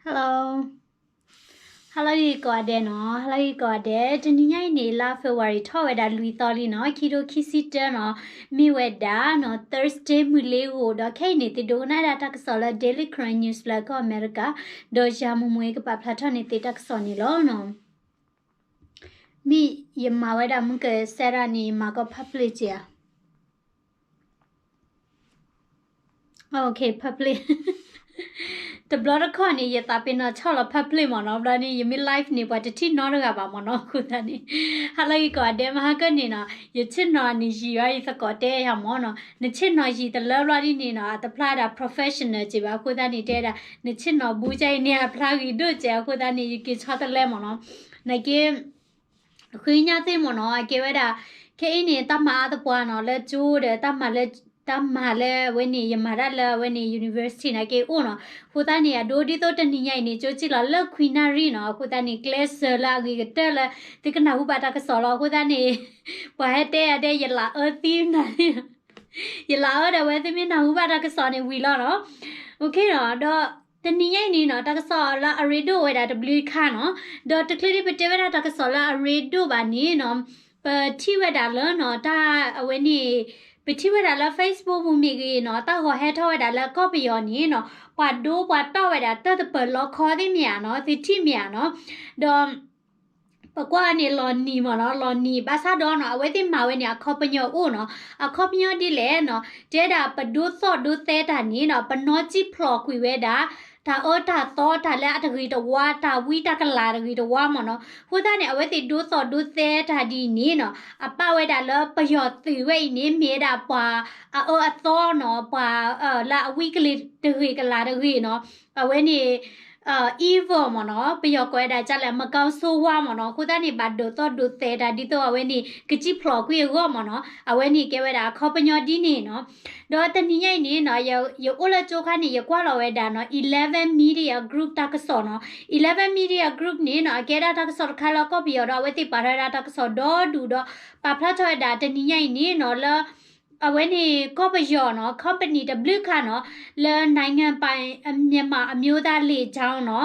Hello, hello ဂ့ၤကိးဂၤဒဲးနီၤ, hello ဂ့ၤကိးဂၤဒဲး, တနံၤညါအံၤန့ၣ် လါ February ထီၣ်ဝဲဒၣ်လွံၢ်သီလံနီၤ, ခံထိခံဆံတၢနီၤ, မ့ၢ်ဝဲဒၣ်နီၤ Thursday မုၢ်လ့ၤဂီၤ, ဒီးခဲအံၤန့ၣ် သုဒိကနၣ်ဒၣ်တၢ်ကစီၣ်လၢ Daily Karen News လၢကီၢ်အမဲရကၤ, ဒီးယၤမူမူကပာ်ဖျါထီၣ်န့ၢ်သုတၢ်ကစီၣ်န့ၣ်လီၤနီၤ. မ့ၢ်ယမၤဝဲဒၣ်မုၢ်ကစဲရၣ်န့ၣ် ယမၤကီး public က့ဧါ. Okay, public. တဘျီတခီၣ်န့ၣ် ယသးပ့ၤနီၣ်ဆီၣ်လီၤ public မ့ၢ်နီၤ, ဘျီန့ၣ် ယမ့ၢ် live န့ၣ် ပှၤတထံၣ်နီတဂၤဘၣ်မ့ၢ်နီၤ, အဃိသတးန့ၣ် ဟါလၢဂ့ၤကိးဂၤဒဲး, မဟါကၢန့ၣ်နီၤ, ယဆ့ၣ်နီၤန့ၣ်ယံာ်ဝဲ ယသကိးတဲယၤမ့ၢ်နီၤ, နဆ့ၣ်နီၤယံာ်တလၢဘျီဒ်န့ၣ်နီၤ, အတဖျါဒၣ် professional က့ဘၣ်, အဃိသတးန့ၣ် တဲဒၣ် နဆ့ၣ်နီၤဘူးကါအံၤန့ၣ် အဖျါဂ့ၤဒိၣ်ကဲ, အဃိသတးန့ၣ် ယက့ၤဆီတလဲမ့ၢ်နီၤ, နာ်က့ ဃုညါသ့ၣ်မ့ၢ်နီၤ, အကဲဝဲဒၣ် ခဲအံၤန့ၣ် တၢ်မၤအါသပှၢ်နီၤ, လၢကၠိဒီး တၢ်မၤလၢ တၢ်မၤလၢအဝဲန့ၣ် ယမၤတၢ်လၢအဝဲန့ၣ် university နာ်က့အိၣ်နီၤ, အဃိသတးန့ၣ် အဒိဒ်သိးတနံၤညါအံၤန့ၣ် ကၠိကံၣ်လီၤလၢခွံနၣ်ရံၣ်နီၤ, အဃိသတးန့ၣ် ကျဲစၢၤလၢအဂ့ၤကတၢၢ်လၢ သုကနၢ်ဟူဘၣ်တၢ်ကစီၣ်လီၤ, အဃိသတးန့ၣ် ပှၤဟဲတဲယၤဒဲး ယလၤအၢသံနၤလံ ယလၤအၢဒီး အဝဲသ့ၣ်မ့ၢ်နၢ်ဟူဘၣ်တၢ်ကစီၣ်န့ၣ်ဝံၤလီၤနီၤ. Okay နီၤ, ဒီးတနံၤညါအံၤန့ၣ်နီၤ, တၢ်ကစီၣ်လၢအရ့ဒိၣ်ဝဲဒၣ်တဘျုးခါနီၤ, ဒီးတချုးဒံးပတဲဝဲဒၣ်တၢ်ကစီၣ်လၢအရ့ဒိၣ်ဘၣ်န့ၣ်နီၤ, ပထံၣ်ဝဲဒၣ်လၢနီၤ, တၢ်အဝဲန့ၣ် ပထံၣ်ဝဲဒၣ်လၢ Facebook ပူၤမ့ၢ်ဂ့ၤနီၤ, တၢ်ဂီၤဟဲထီၣ်ဝဲဒၣ်လၢကီၢ်ပယီၤန့ၣ်နီၤ, ပှၤဒိပှၤတီၢ်ဝဲဒၣ်တၢ်တပၢၤလီခီသ့ၣ်မ့ၢ်ဧါနီၤ, သုထံၣ်မ့ၢ်ဧါနီၤ, ဒီး ပကွၢ်န့ၣ်လီၤနံၤမ့ၢ်နီၤ, လီၤနံၤ ဘၣ်ဆၣ်ဒီးနီၤ, အဝဲသ့ၣ်မၤဝဲန့ၣ် အခီပညီအိၣ်နီၤ, အခီပညီဒ်လဲၣ်နီၤ, တဲဒၣ်ပဒိသီၣ်ဒိသဲတၢ်န့ၣ်နီၤ, ပနီၢ်စံၣ်ဖျိးကွံာ်ဝဲဒၣ် တၢ်အၢတၢ်သီတၢ်လၢအတဂ့ၤတဝါ, တၢ်ဝံတၢ်ကလၤတဂ့ၤတဝါမ့ၢ်နီၤ, အဃိသတးန့ၣ် အဝဲသ့ၣ်ဒိသီၣ်ဒိသဲတၢ်ဒ်အံၤန့ၣ်နီၤ, အပာ်ဝဲဒၣ်လၢပယီၤသုးဝဲအံၤန့ၣ် မ့ၢ်ဝဲဒၣ်ပှၤအအၢအသီနီၤ, ပှၤလၢအဝံကလံၤတဂ့ၤကလၤတဂ့ၤနီၤ, အဝဲန့ၣ် evil မ့ၢ်နီၤ, ပယီၤကိးဝဲဒၣ်ကလဲၣ် မကောင်းဆိုးဝါးမ့ၢ်နီၤ, အဃိသတးန့ၣ် ဘၣ်ဒိသီၣ်ဒိသဲတၢ် ဒ်သိးအဝဲန့ၣ် ကစံၣ်ဖျိးကွံာ်အဂီၢ်မ့ၢ်နီၤ, အဝဲန့ၣ်ကဲဝဲဒၣ်အခီပညီဒ်န့ၣ်နီၤ. ဒီးတနံၤညါအံၤန့ၣ်နီၤ, ယအိၣ်လၢကၠိခါန့ၣ် ယကွၢ်လီၤဝဲဒၣ်နီၤ Eleven Media Group တၢ်ကစီၣ်နီၤ, Eleven Media Group န့ၣ်နီၤ, အကဲဒၣ်တၢ်ကစီၣ်တခါလၢကီၢ်ပယီၤဒီး အဝဲသ့ၣ်ပာ်ထီၣ်ဝဲဒၣ်တၢ်ကစီၣ်ဒီဒူၣ်ဒီး ပာ်ဖျါထီၣ်ဝဲဒၣ်တနံၤညါအံၤန့ၣ်နီၤ လၢ အဝဲန့ၣ် ကီၢ်ပယီၤနီၤ, company တဘျုးခါနီၤ, လၢ နိုင်ငံပိုင် မြန်မာ့အမျိုးသားလေကြောင်း နီၤ,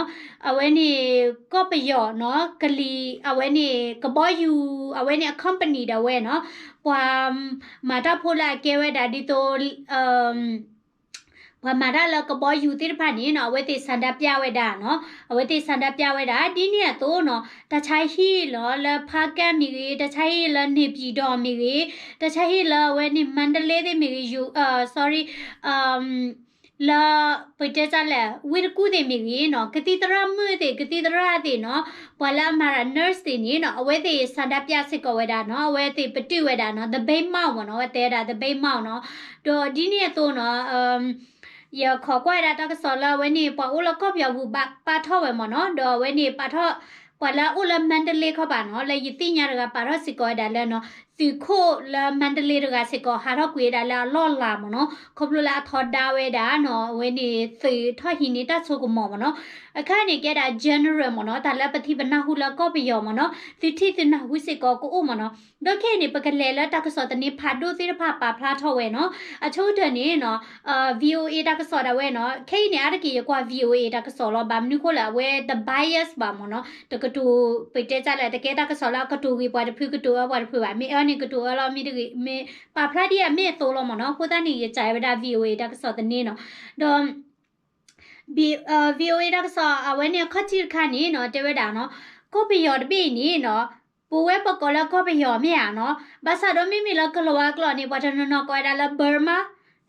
အဝဲန့ၣ် ကီၢ်ပယီၤနီၤ, ကလံၤ အဝဲန့ၣ် ကဘီယူၤ အဝဲန့ၣ်အ company ဒၣ်ဝဲနီၤ, ပှၤ မၤတၢ်ဖိလၢအကဲဝဲဒၣ်ဒ်သိး ပှၤမၤတၢ်လၢကဘီယူၤသ့ၣ်တဖၣ်န့ၣ်နီၤ, အဝဲသ့ၣ်ဆန္ဒပြဝဲဒၣ်နီၤ, အဝဲသ့ၣ်ဆန္ဒပြဝဲဒၣ် ဒ်န့ၣ်အသိးနီၤ, တၢ်ဆါဟံၣ်လီၤ လၢဖားကန့်မ့ၢ်ဂ့ၤ, တၢ်ဆါဟံၣ်လၢ နေပြည်တော် မ့ၢ်ဂ့ၤ, တၢ်ဆါဟံၣ်လၢအဝဲန့ၣ် မန္တလေး သ့ၣ်မ့ၢ်ဂ့ၤ, ယိၤ, sorry, လၢ ပတဲတၢ်လဲၣ် ဝ့ၢ်တကူၣ် သ့ၣ်မ့ၢ်ဂ့ၤနီၤ, ကသံၣ်သရၣ်မုၣ်သ့ၣ် ကသံၣ်သရၣ်သ့ၣ်နီၤ, ပှၤလၢအမၤတၢ် nurse သ့ၣ်န့ၣ်နီၤ, အဝဲသ့ၣ်ဆန္ဒပြစ့ၢ်ကီးဝဲဒၣ်နီၤ, အဝဲသ့ၣ်ပတုာ်ဝဲဒၣ်နီၤ, သပိတ်မှောက် မ့ၢ်နီၤ, အဝဲတဲဝဲဒၣ် သပိတ်မှောက် နီၤ, ဒီးဒ်န့ၣ်အသိးနီၤ, ယခိးကွၢ်ဝဲဒၣ်တၢ်ကစီၣ်လၢအဝဲန့ၣ် ပှၤအိၣ်လၢကီၢ်ပယီၤပူၤ ပာ်ထီၣ်ဝဲမ့ၢ်နီၤ, ဒီးအဝဲန့ၣ်ပာ်ထီၣ် ပှၤလၢအအိၣ်လၢ မန္တလေး ခီဘၣ်နီၤ, လၢယသ့ၣ်ညါတဂၤ ပာ်ထီၣ်စ့ၢ်ကီးဝဲဒၣ်လၢနီၤ, သုးခိၣ်လၢ မန္တလေး တဂၤစ့ၢ်ကီး ဟးထီၣ်ကွံာ်ဝဲဒၣ်လၢအလီၢ်လၤမ့ၢ်နီၤ, ခီဖျိလၢအထီဒါဝဲဒၣ်နီၤ, အဝဲန့ၣ်သုးထီၣ်ဟံးန့ၢ်တၢ်ဆိကမိၣ်မ့ၢ်နီၤ, အခါန့ၣ်ကဲဒၣ် general မ့ၢ်နီၤ, တၢ်လၢပထံၣ်ပနၢ်ဟူလၢကီၢ်ပယီၤမ့ၢ်နီၤ, သုထံၣ်သုနၢ်ဟူစ့ၢ်ကီးကအိၣ်မ့ၢ်နီၤ, ဒီးခဲအံၤန့ၣ် ပကလဲၤလၢတၢ်ကစီၣ်သန့ဖးဒိၣ်သ့ၣ်တဖၣ်ပာ်ဖျါထီၣ်ဝဲနီၤ, အဆိကတၢၢ်န့ၣ်နီၤ VOA တၢ်ကစီၣ်ဒၣ်ဝဲနီၤ, ခဲအံၤန့ၣ် အါတက့ၢ်ယကွၢ် VOA တၢ်ကစီၣ်လီၤ, ဘၣ်မနုၤဃိလဲၣ် အဝဲတ bias ဘၣ်မ့ၢ်နီၤ, တကတိၤ ပတဲတၢ်လဲၣ် တကဲတၢ်ကစီၣ်လၢအကတိၤဂ့ၤပှၤတဖု ကတိၤအၢပှၤတဖုဘၣ်, မ့ၢ်အၢန့ၣ်ကတိၤအၢလီၤ, မ့ၢ်တဂ့ၤ မ့ၢ်ပာ်ဖျါဒ်အမ့ၢ်အသိးလီၤမ့ၢ်နီၤ, အဃိသတးန့ၣ် ယစံးဝဲဒၣ် VOA တၢ်ကစီၣ်သန့နီၤ, ဒီး VOA တၢ်ကစီၣ် အဝဲန့ၣ်အခီၣ်ထံးတခါန့ၣ်နီၤ တဲဝဲဒၣ်နီၤ, ကီၢ်ပယီၤတဘ့ၣ်အံၤန့ၣ်နီၤ, ပဝဲပကိးလၢကီၢ်ပယီၤမ့ၢ်ဧါနီၤ, ဘၣ်ဆၣ်ဒီးမ့မ့ၢ်လၢကလၤဝါကျိာ်န့ၣ် ပှၤတနီၤနီၤကိးဝဲဒၣ်လၢ Burma,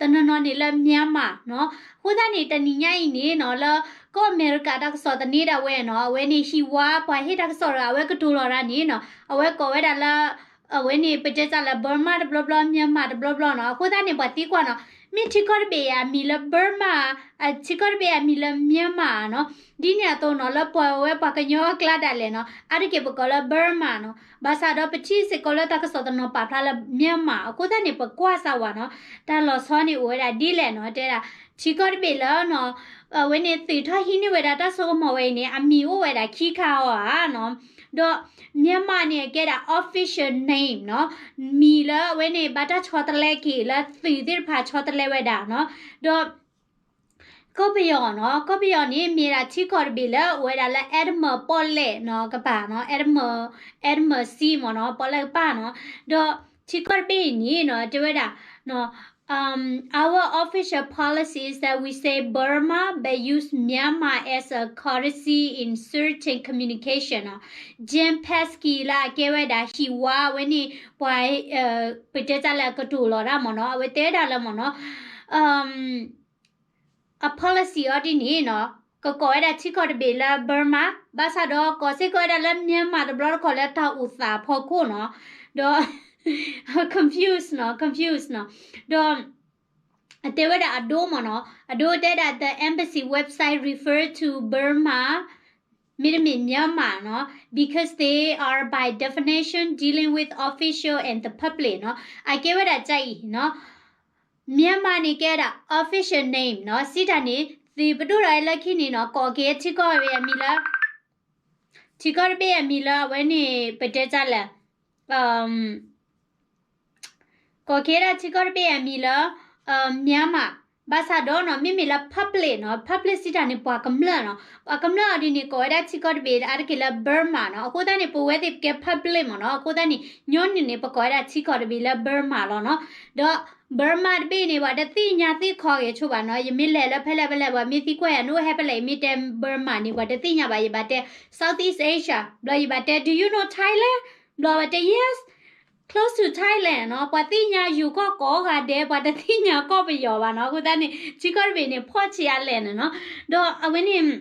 တနီၤနီၤန့ၣ်လၢ Myanmar နီၤ, အဃိသတးန့ၣ် တနံၤညါအံၤန့ၣ်နီၤ လၢကီၢ်အမဲရကၤတၢ်ကစီၣ်သန့ဒၣ်ဝဲနီၤ, အဝဲန့ၣ်ဟံၣ်ဝါပှၤဟ့ၣ်တၢ်ကစီၣ်တဂၤ အဝဲကတိၤလီၤတၢ်န့ၣ်နီၤ, အဝဲကိးဝဲဒၣ်လၢ အဝဲန့ၣ် ပတဲတၢ်လၢ Burma တဘျီဘျီ Myanmar တဘျီဘျီနီၤ, အဃိသတးန့ၣ် ပှၤသံကွၢ်နီၤ, မ့ၢ်ထံကီၢ်တဘ့ၣ်အံၤအမံၤလၢ Burma, ထံကီၢ်တဘ့ၣ်အံၤအမံၤလၢ Myanmar နီၤ, ဒ်န့ၣ်အသိးနီၤ လၢပှၤဝဲပှၤကညီအကျါဒၣ်လဲာ်နီၤ, အါတက့ၢ်ပကိးလၢ Burma နီၤ, ဘၣ်ဆၣ်ဒီးပထံၣ်စ့ၢ်ကီးလၢတၢ်ကစီၣ်တနီၤပာ်ဖျါလၢ Myanmar အဃိသတးန့ၣ် ပကွၢ်စၢ်ဝဲနီၤ, တၢ်လီၤဆီန့ၣ်အိၣ်ဝဲဒၣ်ဒ်လဲၣ်နီၤ, တဲဒၣ် ထံကီၢ်တဘ့ၣ်လၢနီၤ အဝဲန့ၣ်သုးထီၣ်ဟံးန့ၢ်ဝဲဒၣ်တၢ်စိကမီၤဝဲအံၤန့ၣ် အမံၤအိၣ်ဝဲဒၣ်ခံခါအီၤဧါနီၤ, ဒီး Myanmar န့ၣ် အကဲဒၣ် official name နီၤ, မံၤလၢအဝဲန့ၣ် ဘၣ်တၢ်ဆီတလဲက့ၤလၢသုးသ့ၣ်တဖၣ်ဆီတလဲဝဲဒၣ်နီၤ, ဒီး ကီၢ်ပယီၤနီၤ, ကီၢ်ပယီၤန့ၣ် မ့ၢ်ဒၣ်ထံကီၢ်တဘ့ၣ်လၢအိၣ်ဝဲဒၣ်လၢ Edmund ပီၣ်လဲၣ်နီၤ ကပၤနီၤ, Edmund, Edmund Sea မ့ၢ်နီၤ, ပီၣ်လဲၣ်ကပၤနီၤ, ဒီးထံကီၢ်တဘ့ၣ်အံၤန့ၣ်နီၤ တဲဝဲဒၣ် Um, our official policy is that we say Burma but use Myanmar as a courtesy in certain communication နီၤ. Jen Psaki လၢအကဲဝဲဒၣ်ဟံၣ်ဝါဝဲန့ၣ် ပှၤ ပတဲတၢ်လၢအကတိၤလီၤတၢ်မ့ၢ်နီၤ, အဝဲတဲဒၣ်လၢမ့ၢ်နီၤ အ policy အီၤဒ်န့ၣ်နီၤ ကကိးဝဲဒၣ်ထံကီၢ်တဘ့ၣ်လၢ Burma ဘၣ်ဆၣ်ဒီးကိးစ့ၢ်ကီးဝဲဒၣ်လၢ Myanmar တဘျီတခီၣ်လၢတၢ်အိၣ်သးအဖီခိၣ်နီၤ, ဒီး confuse နီၤ, confuse နီၤ, ဒီး အတဲဝဲဒၣ်အဒိမ့ၢ်နီၤ, အဒိတဲဒၣ် the embassy website refer to Burma မ့တမ့ၢ် Myanmar နီၤ because they are by definition dealing with official and the public နီၤ, အကဲဝဲဒၣ်ကအံၤနီၤ Myanmar န့ၣ်ကဲဒၣ် official name နီၤ, စံးတၢ်န့ၣ် သုးပဒိၣ်ဒီးလၢခံန့ၣ်နီၤ ကိးက့ၤထံကီၢ်ဝဲအမံၤလၢ ထံကီၢ်တဘ့ၣ်အမံၤလၢအဝဲန့ၣ် ပတဲတၢ်လၢ ကိးက့ၤဒၣ်ထံကီၢ်တဘ့ၣ်အမံၤလၢ Myanmar ဘၣ်ဆၣ်ဒီးနီၤ မ့မ့ၢ်လၢ public နီၤ, public စံးတၢ်န့ၣ် ပှၤကမျၢၢ်နီၤ, ပှၤကမျၢၢ်အီၤဒ်န့ၣ် ကိးဝဲဒၣ်ထံကီၢ်တဘ့ၣ်အါတက့ၢ်လၢ Burma နီၤ, အဃိသတးန့ၣ် ပဝဲသ့ၣ်ပကဲ public မ့ၢ်နီၤ, အဃိသတးန့ၣ် ညီနုၢ်န့ၣ် ပကိးဝဲဒၣ်ထံကီၢ်တဘ့ၣ်လၢ Burma လီၤနီၤ, ဒီး Burma တဘ့ၣ်န့ၣ် ပှၤတသ့ၣ်ညါသ့ခီဂဲၤဆိဘၣ်နီၤ, ယမ့ၢ်လဲၤလၢဖဲလဲၣ်ဖဲလဲၣ် ပှၤမ့ၢ်သံကွၢ်ယၤ နအိၣ်ဟဲဖဲလဲၣ် ယမ့ၢ်တဲ Burma န့ၣ် ပှၤတသ့ၣ်ညါဘၣ်, ယဘၣ်တဲ Southeast Asia ဘျီယဘၣ်တဲ Do you know Thailand? ဘျီဘၣ်တဲ Yes, close to Thailand နီၤ, ပှၤသ့ၣ်ညါယိၤကီၢ်ကိးဂၤဒဲး, ပှၤတသ့ၣ်ညါကီၢ်ပယီၤဘၣ်နီၤ, အဃိသတးန့ၣ် ထံကီၢ်တဘ့ၣ်န့ၣ် ဖီၣ်ဆံးအါလဲၣ်န့ၣ်နီၤ, ဒီးအဝဲန့ၣ်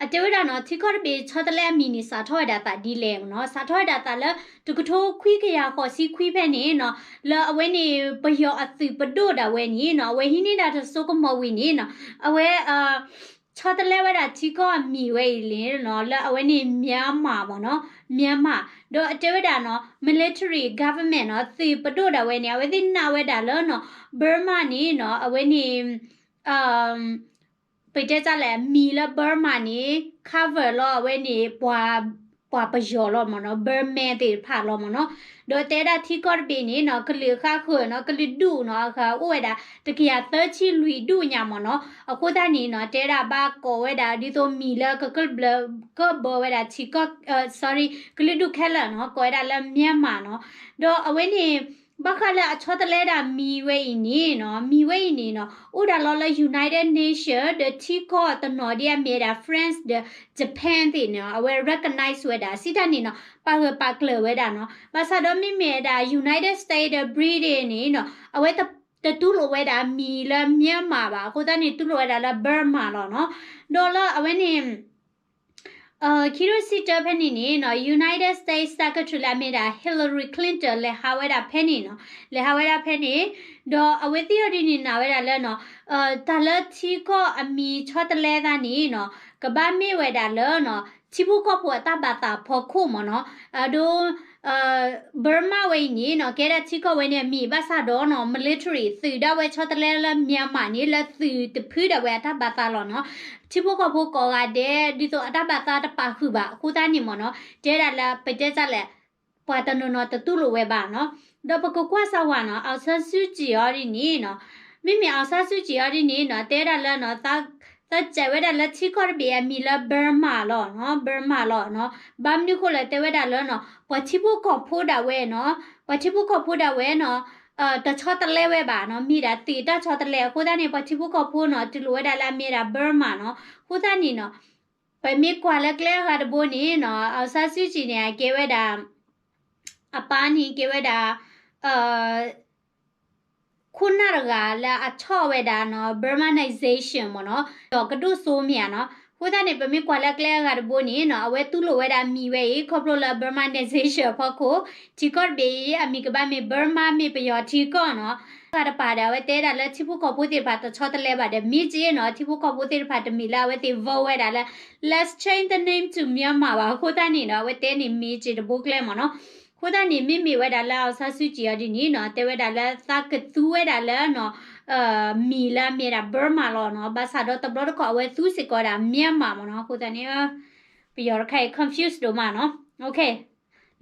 အတဲဝဲဒၣ်နီၤ ထံကီၢ်တဘ့ၣ်ဆီတလဲအမံၤန့ၣ် စးထီၣ်ဝဲဒၣ်သးဒ်လဲၣ်နီၤ, စးထီၣ်ဝဲဒၣ်သးလၢ တကထိခွံကယၤဃိးဆံခွံဖဲန့ၣ်နီၤ, လၢအဝဲန့ၣ် ပယီၤအသုးပဒိၣ်ဒၣ်ဝဲန့ၣ်နီၤ, အဝဲဟံးန့ၢ်ဒၣ်တစိကမီၤဝံၤန့ၣ်နီၤ, အဝဲ ဆီတလဲဝဲဒၣ်ထံကီၢ်အမံၤဝဲအံၤန့ၣ်နီၤ လၢအဝဲန့ၣ် Myanmar မ့ၢ်နီၤ, Myanmar ဒီးအတဲဝဲဒၣ်နီၤ military government နီၤ သုးပဒိၣ်ဒၣ်ဝဲန့ၣ် အဝဲသ့ၣ်နာ်ဝဲဒၣ်လၢနီၤ Burma န့ၣ်နီၤ အဝဲန့ၣ် ပတဲတၢ်လဲၣ် မံၤလၢ Burma န့ၣ် cover လီၤအဝဲန့ၣ် ပှၤပယီၤလီၤမ့ၢ်နီၤ Burman သ့ၣ်တဖၣ်လီၤမ့ၢ်နီၤ, ဒီးတဲဒၣ်ထံကီၢ်တဘ့ၣ်န့ၣ်နီၤ ကလုာ်အဃၣ်ဃၢၤနီၤ ကလုာ်ဒူၣ်နီၤ အဃၣ်အိၣ်ဝဲဒၣ် တကယၤသၢဆံလွံၢ်ဒူၣ်ညါမ့ၢ်နီၤ, အဃိသတးန့ၣ်နီၤ တဲဒၣ်ဘၣ်ကိးဝဲဒၣ်ဒ်သိးမံၤလၢကကဘျၢ ကဘၢဝဲဒၣ်ထံကီၢ် sorry ကလုာ်ဒူၣ်ခဲလၢာ်နီၤ ကိးဝဲဒၣ်လၢ Myanmar နီၤ, ဒီးအဝဲန့ၣ် ဘၣ်ဃးလၢအဆီတလဲဒၣ်မံၤဝဲအံၤန့ၣ်နီၤ မံၤဝဲအံၤန့ၣ်နီၤ အိၣ်ဒၣ်လီၤလၢ United Nation ဒီးထံကီၢ်တနီၤဒ်အမ့ၢ်ဒၣ် France ဒီး Japan သ့ၣ်န့ၣ် အဝဲ recognize ဝဲဒၣ် စံးတၢ်န့ၣ်နီၤ ပာ်ဂၢၢ်ပာ်ကျၢၤဝဲဒၣ်နီၤ, ဘၣ်ဆၣ်ဒီးမ့မ့ၢ်ဒၣ် United States ဒီး Britain န့ၣ်နီၤ အဝဲတတူၢ်လိာ်ဝဲဒၣ်မံၤလၢ Myanmar ဘၣ်, အဃိသတးန့ၣ် တူၢ်လိာ်ဝဲဒၣ်လၢ Burma လီၤနီၤ, ဒီးလၢအဝဲန့ၣ် ခံကထိတဆံတၢဖဲန့ၣ်န့ၣ်နီၤ United States Secretary လၢအမ့ၢ်ဒၣ် Hillary Clinton လဲၤဟးဝဲဒၣ်ဖဲန့ၣ်နီၤ, လဲၤဟးဝဲဒၣ်ဖဲန့ၣ်, ဒီးအဝဲသ့ၣ်အီၤဒ်န့ၣ်နာ်ဝဲဒၣ်လၢနီၤ တၢ်လၢထံကီၢ်အမံၤဆီတလဲသးန့ၣ်နီၤ ကဘၣ်မ့ၢ်ဝဲဒၣ်လၢနီၤ ထံဖိကီၢ်ဖိအတၢ်ဘၣ်သးအဖီခိၣ်မ့ၢ်နီၤ, အဒိ Burma ဝဲအံၤန့ၣ်နီၤ ကဲဒၣ်ထံကီၢ်ဝဲန့ၣ်အမံၤ ဘၣ်ဆၣ်ဒီးနီၤ military သုးဒၣ်ဝဲဆီတလဲလၢ Myanmar န့ၣ် လၢသုးတဖုဒၣ်ဝဲအတၢ်ဘၣ်သးလီၤနီၤ, ထံဖိကီၢ်ဖိကိးဂၤဒဲး ဒ်သိးအတၢ်ဘၣ်သးတပာ်ဃုာ်ဘၣ် အဃိသတးန့ၣ်မ့ၢ်နီၤ တဲဒၣ်လၢပတဲတၢ်လဲၣ် ပှၤတနီၤနီၤတတူၢ်လိာ်ဝဲဘၣ်နီၤ, ဒီးပကကွၢ်စၢ်ဝဲနီၤ အောင်ဆန်းစုကြည် အီၤဒ်န့ၣ်နီၤ, မ့မ့ၢ် အောင်ဆန်းစုကြည် အီၤဒ်န့ၣ်နီၤ တဲဒၣ်လၢနီၤ သးစဲးဝဲဒၣ်လၢထံကီၢ်တဘ့ၣ်အမံၤလၢ Burma လီၤနီၤ Burma လီၤနီၤ, ဘၣ်မနုၤဃိလဲၣ်တဲဝဲဒၣ်လၢနီၤ ပှၤထံဖိကီၢ်ဖိဒၣ်ဝဲနီၤ ပှၤထံဖိကီၢ်ဖိဒၣ်ဝဲနီၤ တဆီတလဲဝဲဘၣ်နီၤ မ့ၢ်ဒၣ်သုးတၢ်ဆီတလဲ အဃိသတးန့ၣ် ပှၤထံဖိကီၢ်ဖိနီၤ တူၢ်လိာ်ဝဲဒၣ်လၢအမ့ၢ်ဒၣ် Burma နီၤ, အဃိသတးန့ၣ်နီၤ ပမ့ၢ်ကွၢ်လၢကျဲအဂၤတဘိန့ၣ်နီၤ အောင်ဆန်းစုကြည် န့ၣ် အကဲဝဲဒၣ် အပၢ်န့ၣ်ကဲဝဲဒၣ် ခိၣ်နၢ်တဂၤလၢအဆီၣ်ဝဲဒၣ်နီၤ Burmanization မ့ၢ်နီၤ ဒီးကဒိၣ်စိမ့ၢ်ဧါနီၤ, အဃိသတးန့ၣ် ပမ့ၢ်ကွၢ်လၢကျဲအဂၤတဘိန့ၣ်နီၤ အဝဲတူၢ်လိာ်ဝဲဒၣ်မံၤဝဲအံၤ ခီဖျိလၢ Burmanization အဖီခိၣ် ထံကီၢ်တဘ့ၣ်အံၤ အမံၤကဘၣ်မ့ၢ် Burma မ့ၢ်ပယီၤထံကီၢ်နီၤ, အဂၤတပၤဒီး အဝဲတဲဒၣ်လၢထံဖိကီၢ်ဖိသ့ၣ်တဖၣ်တဆီတလဲဘၣ်ဒီး မ့ၢ်က့နီၤ ထံဖိကီၢ်ဖိသ့ၣ်တဖၣ်တမ့ၢ်လၢအဝဲသ့ၣ် vote ဝဲဒၣ်လၢ Let's change the name to Myanmar ဘၣ်, အဃိသတးန့ၣ်ဒီး အဝဲတဲန့ၣ်မ့ၢ်က့တဘိကျဲမ့ၢ်နီၤ, အဃိသတးန့ၣ် မ့မ့ၢ်ဝဲဒၣ်လၢ အောင်ဆန်းစုကြည် အီၤဒ်န့ၣ်နီၤ တဲဝဲဒၣ်လၢသးကသူဝဲဒၣ်လၢနီၤ မံၤလၢအမ့ၢ်ဒၣ် Burma လီၤနီၤ, ဘၣ်ဆၣ်ဒီးတဘျီတခီၣ်အဝဲသူစ့ၢ်ကီးဝဲဒၣ် Myanmar မ့ၢ်နီၤ, အဃိသတးန့ၣ် ပယီၤတခါအံၤ confuse ဒိၣ်မးနီၤ,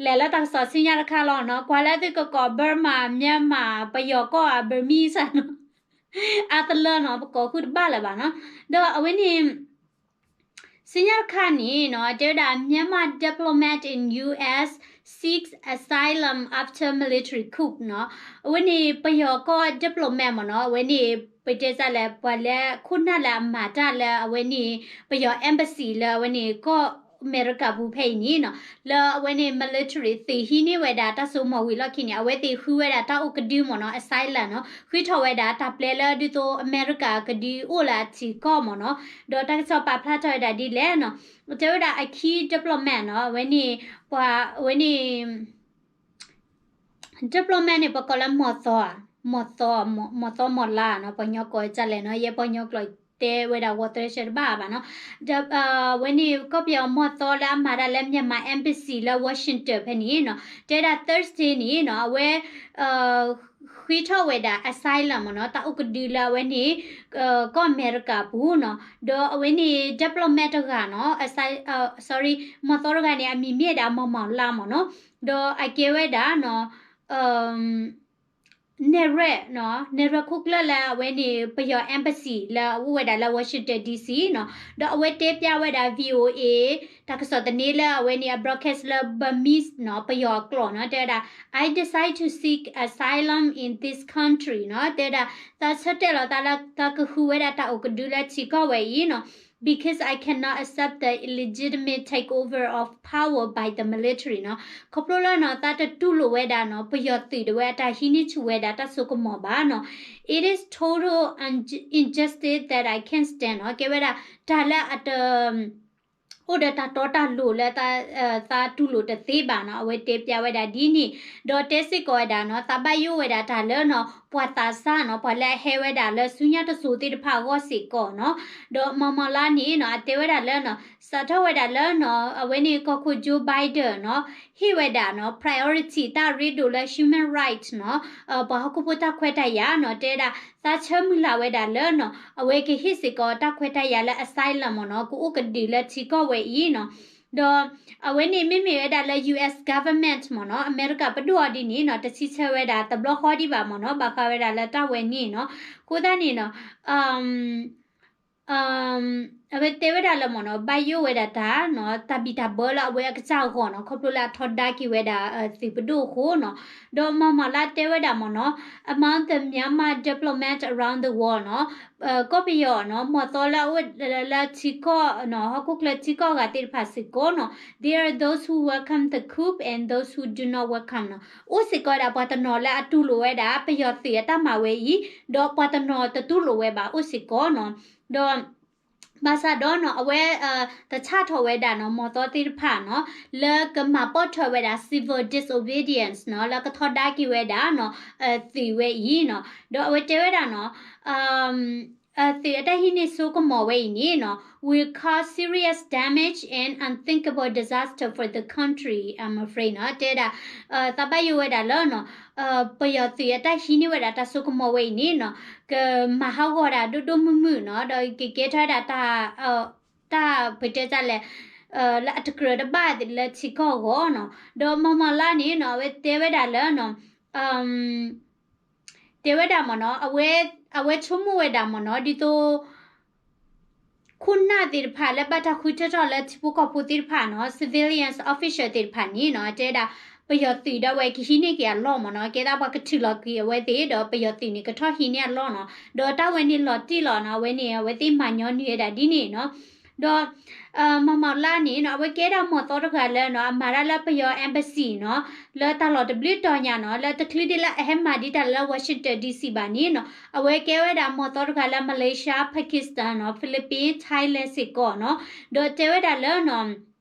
လဲၤလၢတၢ်ကစီၣ်ဆူညါတခါလီၤနီၤ, ကွၢ်လၢသုကကိး Burma Myanmar ပယီၤကီၢ်ဧါ Burmese ဧါနီၤ အါတလၢနီၤ ပကိးဃုာ်တဘၣ်လၢၤဘၣ်နီၤ. ဒီးအဝဲန့ၣ် ဆူညါတခါန့ၣ်နီၤ တဲဝဲဒၣ် Myanmar diplomat in U S seeks asylum after military coup နီၤ. အဝဲန့ၣ်ပယီၤကီၢ် diplomat မ့ၢ်နီၤ အဝဲန့ၣ် ပတဲစ့ၢ်လဲၣ် ပှၤလၢခိၣ်နၢ်လၢအမၤတၢ်လၢအဝဲန့ၣ် ပယီၤ embassy လၢအဝဲန့ၣ်ကီၢ်အမဲရကၤပူၤဖဲအံၤန့ၣ်နီၤ လၢအဝဲန့ၣ် military သုးဟံးန့ၢ်ဝဲဒၣ်တၢ်စိကမီၤဝံၤအလီၢ်ခံန့ၣ် အဝဲသ့ၣ်ဃုဝဲဒၣ်တၢ်အိၣ်ကဒုမ့ၢ်နီၤ asylum နီၤ ဃုထီၣ်ဝဲဒၣ်တၢ်ပျဲလၢဒ်သိးအမဲရကၤကဒုအိၣ်လၢအထံကီၢ်မ့ၢ်နီၤ. ဒီးတၢ်ကစီၣ်ပာ်ဖျါထီၣ်ဝဲဒၣ်ဒ်လဲၣ်နီၤ တဲဝဲဒၣ်အခံ diplomat နီၤ အဝဲန့ၣ် ပှၤအဝဲန့ၣ် diplomat န့ၣ် ပကိးလၢမီၢ်သီဧါ, မီၢ်သီ, မီၢ်သီမီၢ်လါနီၤ, ပှၤကညီကိးဒ်လဲၣ်နီၤ, ယဲပှၤကညီကျိာ်တဲဝဲဒၣ်ဂီၤသၢဆၢတဘၣ်ဘၣ်နီၤ. အဝဲန့ၣ် ကီၢ်ပယီၤမီၢ်သီလၢအမၤတၢ်လၢ Myanmar Embassy လၢ Washington ဖဲန့ၣ်နီၤ, တဲဒၣ် Thursday န့ၣ်နီၤ, အဝဲ ဃ့ထီၣ်ဝဲဒၣ် asylum မ့ၢ်နီၤ, တၢ်အိၣ်ကဒုလၢအဝဲန့ၣ် ကီၢ်အမဲရကၤပူၤနီၤ, ဒီးအဝဲန့ၣ် diplomat တဂၤနီၤ, sorry, မီၢ်သီတဂၤန့ၣ် အမံၤမ့ၢ်ဝဲဒၣ် မီၢ်မီၢ်လါမ့ၢ်နီၤ, ဒီးအကဲဝဲဒၣ်နီၤ နဲၣ်ရွဲၣ်နီၤ, နဲၣ်ရွဲၣ်ခိၣ်ကျၢၢ်လၢအဝဲန့ၣ် ပယီၤ embassy လၢအအိၣ်ဝဲဒၣ်လၢ Washington D C နီၤ, ဒီးအဝဲတဲပျၢ်ဝဲဒၣ် V O A တၢ်ကစီၣ်သန့လၢအဝဲန့ၣ် အ broadcast လၢ Burmese နီၤ, ပယီၤအကျိာ်နီၤ, တဲဝဲဒၣ် I decide to seek asylum in this country နီၤ, တဲဝဲဒၣ် သးဆၢတဲာ်လီၤသးလၢသးကဃုဝဲဒၣ်တၢ်အိၣ်ကဒုလၢထံကီၢ်ဝဲအံၤနီၤ, because I cannot accept the illegitimate takeover of power by the military နီၤ, ခီဖျိလၢနီၤ သးတတူၢ်လိာ်ဝဲဒၣ်နီၤ ပယီၤသုးဒၣ်ဝဲအတၢ်ဟံးန့ၢ်ဆူၣ်ဝဲဒၣ်တၢ်စိကမီၤဘၣ်နီၤ, it is total injustice that I can't stand နီၤ, ကဲဝဲဒၣ် တၢ်လၢအတ အိၣ်ဒီးတၢ်တီတၢ်လိၤလၢ သးတူၢ်လိာ်တသ့ဘၣ်နီၤ, အဝဲတဲပျၢ်ဝဲဒၣ်ဒ်န့ၣ်, ဒီးတဲစ့ၢ်ကီးဝဲဒၣ်နီၤ သးဘၣ်ယိၣ်ဝဲဒၣ်တၢ်လၢနီၤ ပှၤသးစၢ်နီၤ, ပှၤလၢအဟဲဝဲဒၣ်လၢဆူညါတစိၤသ့ၣ်တဖၣ်အဂီၢ်စ့ၢ်ကီးနီၤ, ဒီးမီၢ်မီၢ်လါန့ၣ်နီၤ အတဲဝဲဒၣ်လၢနီၤ စးထီၣ်ဝဲဒၣ်လၢနီၤ အဝဲန့ၣ်ကီၢ်ခိၣ် Joe Biden နီၤ ဟ့ၣ်ဝဲဒၣ်နီၤ priority တၢ်ရ့ဒိၣ်လၢ human right နီၤ, ပှၤဟီၣ်ခိၣ်ဖိတၢ်ခွဲးတၢ်ယာ်နီၤ, တဲဒၣ် သးဆၢမုၢ်လၢ်ဝဲဒၣ်လၢနီၤ အဝဲကဟ့ၣ်စ့ၢ်ကီးတၢ်ခွဲးတၢ်ယာ်လၢ asylum မ့ၢ်နီၤ, ကအိၣ်ကဒုလၢထံကီၢ်ဝဲအံၤနီၤ, ဒီးအဝဲန့ၣ်မ့မ့ၢ်ဝဲဒၣ်လၢ U S government မ့ၢ်နီၤ, အမဲရကၤပဒိၣ်အီၤဒ်န့ၣ်နီၤ တဆံဆၢဝဲဒၣ်တဘျီဃီဒံးဘၣ်မ့ၢ်နီၤ, ဘၣ်ဃးဝဲဒၣ်လၢတၢ်ဝဲန့ၣ်နီၤ, အဃိသတးန့ၣ်နီၤ အဝဲတဲဝဲဒၣ်လၢမ့ၢ်နီၤ ဘၣ်ယိၣ်ဝဲဒၣ်တၢ်နီၤ တၢ်ဘံၣ်တၢ်ဘၢလၢအဝဲအကစၢ်အဂီၢ်နီၤ, ခီဖျိလၢအထီဒါက့ၤဝဲဒၣ်သုးပဒိၣ်အဃိနီၤ, ဒီးမီၢ်မီၢ်လါတဲဝဲဒၣ်မ့ၢ်နီၤ among the Myanmar diplomat around the world နီၤ, ကီၢ်ပယီၤနီၤ မီၢ်သီလၢအအိၣ်လၢထံကီၢ်နီၤ ဟီၣ်ခိၣ်ချၢထံကီၢ်ဂၤသ့ၣ်တဖၣ်စ့ၢ်ကီးနီၤ, there are those who welcome the coup and those who do not welcome နီၤ, အိၣ်စ့ၢ်ကီးဝဲဒၣ်ပှၤတနီၤလၢအတူၢ်လိာ်ဝဲဒၣ် ပယီၤသုးအတၢ်မၤဝဲအံၤ, ဒီးပှၤတနီၤတတူၢ်လိာ်ဝဲဘၣ်အိၣ်စ့ၢ်ကီးနီၤ, ဒီး ဘၣ်ဆၣ်ဒီးနီၤ အဝဲ တဆၣ်ထီၣ်ဝဲဒၣ်နီၤ မီၢ်သီသ့ၣ်တဖၣ်နီၤ လၢကမၤပီၣ်ထီၣ်ဝဲဒၣ် civil disobedience နီၤ လၢကထီဒါက့ၤဝဲဒၣ်နီၤ သုးဝဲအံၤနီၤ, ဒီးအဝဲတဲဝဲဒၣ်နီၤ သုးအတၢ်ဟံးန့ၢ်စိကမီၤဝဲအံၤန့ၣ်နီၤ will cause serious damage and unthinkable disaster for the country, I'm afraid နီၤ, တဲဒၣ် သးဘၣ်ယိၣ်ဝဲဒၣ်လၢနီၤ ပယီၤသုးအတၢ်ဟံးန့ၢ်ဝဲဒၣ်တၢ်စိကမီၤဝဲအံၤန့ၣ်နီၤ ကမၤဟးဂီၤဒၣ်ဒိၣ်ဒိၣ်မုၢ်မုၢ်နီၤ, ဒီးကကဲထီၣ်ဝဲဒၣ်တၢ် တၢ်ပတဲတၢ်လဲၣ် လၢအတကြၢးတဘၣ်လၢထံကီၢ်အဂီၢ်နီၤ, ဒီးမီၢ်မီၢ်လါန့ၣ်နီၤ အဝဲတဲဝဲဒၣ်လၢနီၤ တဲဝဲဒၣ်မ့ၢ်နီၤ အဝဲဆိကမိၣ်ဝဲဒၣ်မ့ၢ်နီၤ ဒ်သိး ခိၣ်နၢ်သ့ၣ်တဖၣ်လၢဘၣ်တၢ်ဃုထၢထီၣ်လၢထံဖိကီၢ်ဖိသ့ၣ်တဖၣ်နီၤ civilians official သ့ၣ်တဖၣ်န့ၣ်နီၤ တဲဒၣ် ပယီၤသုးဒီးဝဲကဟံးန့ၢ်က့ၤအလီၢ်မ့ၢ်နီၤ, ကဲသးပှၤကထုးလီၤက့ၤအဝဲသ့ၣ် ဒီးပယီၤသုးန့ၣ်ကထီၣ်ဟံးန့ၢ်အလီၢ်နီၤ, ဒီးတၢ်ဝဲန့ၣ်လီၤတံၢ်လီၤနီၤ အဝဲန့ၣ် အဝဲသ့ၣ်မၤညီနုၢ်ဝဲဒၣ်ဒ်န့ၣ်နီၤ, ဒီး မီၢ်မီၢ်လါန့ၣ်နီၤ အဝဲကဲဒၣ်မီၢ်သီတဂၤလၢနီၤ အမၤတၢ်လၢပယီၤ embassy နီၤ လၢတၢ်လီၢ်တဘျုးတီၤညါနီၤ လၢတချုးဒ်လၢအဟဲမၤဒံးတၢ်လၢ Washington D C ဘၣ်န့ၣ်နီၤ အဝဲကဲဝဲဒၣ်မီၢ်သီတဂၤလၢ Malaysia, Pakistan နီၤ Philippines, Thailand စ့ၢ်ကီးနီၤ, ဒီးတဲဝဲဒၣ်လၢနီၤ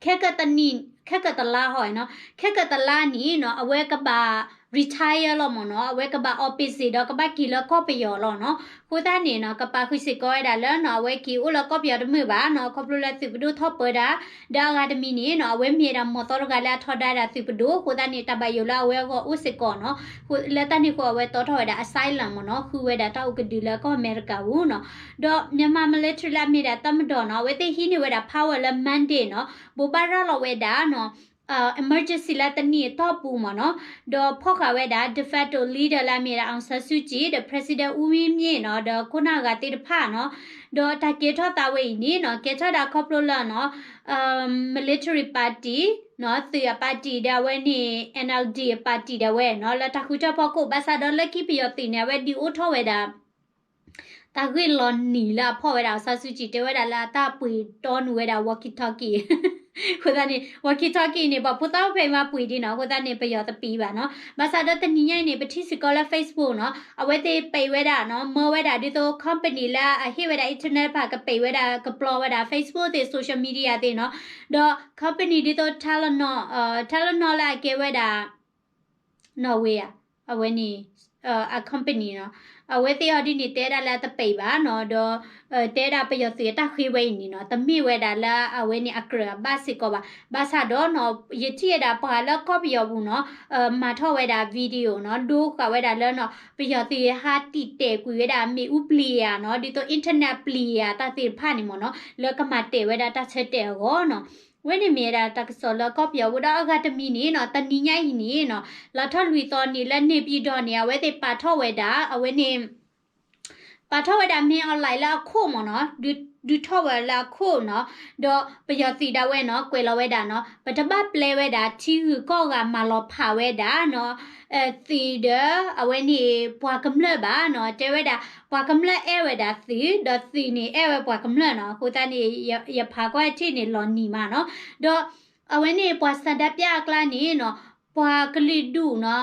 ခဲကတနံၣ် ခဲကတလါဟီနီၤ ခဲကတလါန့ၣ်နီၤ အဝဲကဘၣ် retire လီၤမ့ၢ်နီၤ, အဝဲကဘၣ်အီၣ်ပ့းစ့းဒီး ကဘၣ်က့ၤလၢကီၢ်ပယီၤလီၤနီၤ. အဃိသတးန့ၣ်နီၤ ကပာ်ဃုာ်စ့ၢ်ကီးဝဲဒၣ်လၢနီၤ အဝဲက့ၤအိၣ်လၢကီၢ်ပယီၤတမုာ်ဘၣ်နီၤ, ခီဖျိလၢသုးပဒိၣ်ထီၣ်ပၢတၢ်, ဒီးအဂၤတမံၤန့ၣ်နီၤ အဝဲမ့ၢ်ဝဲဒၣ်မီၢ်သီတဂၤလၢအထီဒါဝဲဒၣ်သုးပဒိၣ်, အဃိသတးန့ၣ် တၢ်ဘၣ်ယိၣ်လၢအဝဲအဂီၢ်အိၣ်စ့ၢ်ကီးနီၤ. လၢတၢ်န့ၣ်အဃိ အဝဲတီထီၣ်ဝဲဒၣ် asylum မ့ၢ်နီၤ, ဃုဝဲဒၣ်တၢ်အိၣ်ကဒုလၢကီၢ်အမဲရကၤပူၤနီၤ. ဒီး Myanmar military လၢအမ့ၢ်ဒၣ်တပ်မတော်နီၤ အဝဲသ့ၣ်ဟံးန့ၢ်ဝဲဒၣ် power လၢ mandate နီၤ, ဘိးဘၣ်ရၤလီၤဝဲဒၣ်နီၤ emergency လၢတနံၣ်အတီၢ်ပူၤမ့ၢ်နီၤ, ဒီးဖီၣ်ဃာ်ဝဲဒၣ် de facto leader လၢအမ့ၢ်ဒၣ် အောင်ဆန်းစုကြည် ဒီး President ဦးဝင်းမြင့်နီၤ, ဒီးခိၣ်နၢ်ဂၤသ့ၣ်တဖၣ်နီၤ, ဒီးတၢ်ကဲထီၣ်သးဝဲအံၤန့ၣ်နီၤ, ကဲထီၣ်ဒၣ်ခီဖျိလၢနီၤ military party နီၤ, သုးအ party ဒီးအဝဲန့ၣ် NLD အ party ဒီးဝဲနီၤ, လၢတၢ်ဃုထၢဖီခိၣ် ဘၣ်ဆၣ်ဒီးလၢခံပယီၤသုးန့ၣ် အဝဲဒုးအိၣ်ထီၣ်ဝဲဒၣ် တၢ်ဂ့ၢ်လီၤနံၤလၢအဖီၣ်ဝဲဒၣ် အောင်ဆန်းစုကြည် တဲဝဲဒၣ်လၢအတၢ်ပှ့ၤတီနုာ်ဝဲဒၣ် walkie talkie အဃိသတးန့ၣ် walkie talkie န့ၣ် ပှၤဖိသၣ်အိၣ်ဖဲအံၤမးပှ့ၤဒ်နီၤ, အဃိသတးန့ၣ် ပယီၤတပံးဘၣ်နီၤ. ဘၣ်ဆၣ်ဒီးတနံၤညါအံၤန့ၣ် ပထံၣ်စ့ၢ်ကီးလၢ Facebook နီၤ, အဝဲသ့ၣ်ပံးဝဲဒၣ်နီၤ, မၢဝဲဒၣ်ဒ်သိး company လၢအဟ့ၣ်ဝဲဒၣ် internet တဖၣ် ကပံးဝဲဒၣ် ကပျီဝဲဒၣ် Facebook သ့ၣ် social media သ့ၣ်နီၤ, ဒီး company ဒ်သိး Telenor, Telenor လၢအကဲဝဲဒၣ် Norway ဧါ, အဝဲန့ၣ် အ company နီၤ, အဝဲသ့ၣ်အီၤဒ်န့ၣ် တဲဒၣ်လၢအတပံးဘၣ်နီၤ, ဒီး တဲဒၣ်ပယီၤသုးအတၢ်ဃ့ဝဲအံၤန့ၣ်နီၤ, တမ့ၢ်ဝဲဒၣ်လၢအဝဲန့ၣ်အကြၢးအဘၣ်စ့ၢ်ကီးဘၣ်. ဘၣ်ဆၣ်ဒီးနီၤ, ယထံၣ်ဝဲဒၣ်ပှၤလၢကီၢ်ပယီၤပူၤနီၤ, မၤထီၣ်ဝဲဒၣ် video နီၤ, ဒိဃာ်ဝဲဒၣ်လၢနီၤ, ပယီၤသုးဟးတံာ်တဲာ်ကွံာ်ဝဲဒၣ်မ့ၣ်အူပျံၤဧါနီၤ, ဒ်သိး internet ပျံၤဧါတၢ်သ့ၣ်တဖၣ်န့ၣ်မ့ၢ်နီၤ, လၢကမၤတဲာ်ဝဲဒၣ်တၢ်ဆၢတဲာ်အဂီၢ်နီၤ. ဝဲန့ၣ်မ့ၢ်ဝဲဒၣ်တၢ်ကစီၣ်လၢကီၢ်ပယီၤပူၤဒီးအဂၤတမံၤန့ၣ်နီၤ, တနံၤညါအံၤန့ၣ်နီၤ, လါထီၣ်လွံၢ်သီန့ၣ် လၢ နေပြည်တော် န့ၣ် အဝဲသ့ၣ်ပာ်ထီၣ်ဝဲဒၣ် အဝဲန့ၣ် ပာ်ထီၣ်ဝဲဒၣ် မင်းအောင်လှိုင် လၢအခိၣ်မ့ၢ်နီၤ, ဒုးထီၣ်ဝဲလၢအခိၣ်နီၤ, ဒီးပယီၤသုးဒၣ်ဝဲနီၤ, ကွဲးလီၤဝဲဒၣ်နီၤ, ပတဘၣ်ပျဲဝဲဒၣ်ထံဂုၤကီၢ်ဂၤမၤလီၤဖးဝဲဒၣ်နီၤ, သုးဒီးအဝဲန့ၣ်ပှၤကမျၢၢ်ဘၣ်နီၤ, တဲဝဲဒၣ် ပှၤကမျၢၢ်အဲၣ်ဝဲဒၣ်သုး, ဒီးသုးန့ၣ်အဲၣ်ဝဲပှၤကမျၢၢ်နီၤ, အဃိသတးန့ၣ် ယဖးကွၢ်ထံၣ်န့ၣ်လီၤနံၤမးနီၤ, ဒီး အဝဲန့ၣ်ပှၤဆန္ဒပြအကျါန့ၣ်နီၤ, ပှၤကလုာ်ဒူၣ်နီၤ,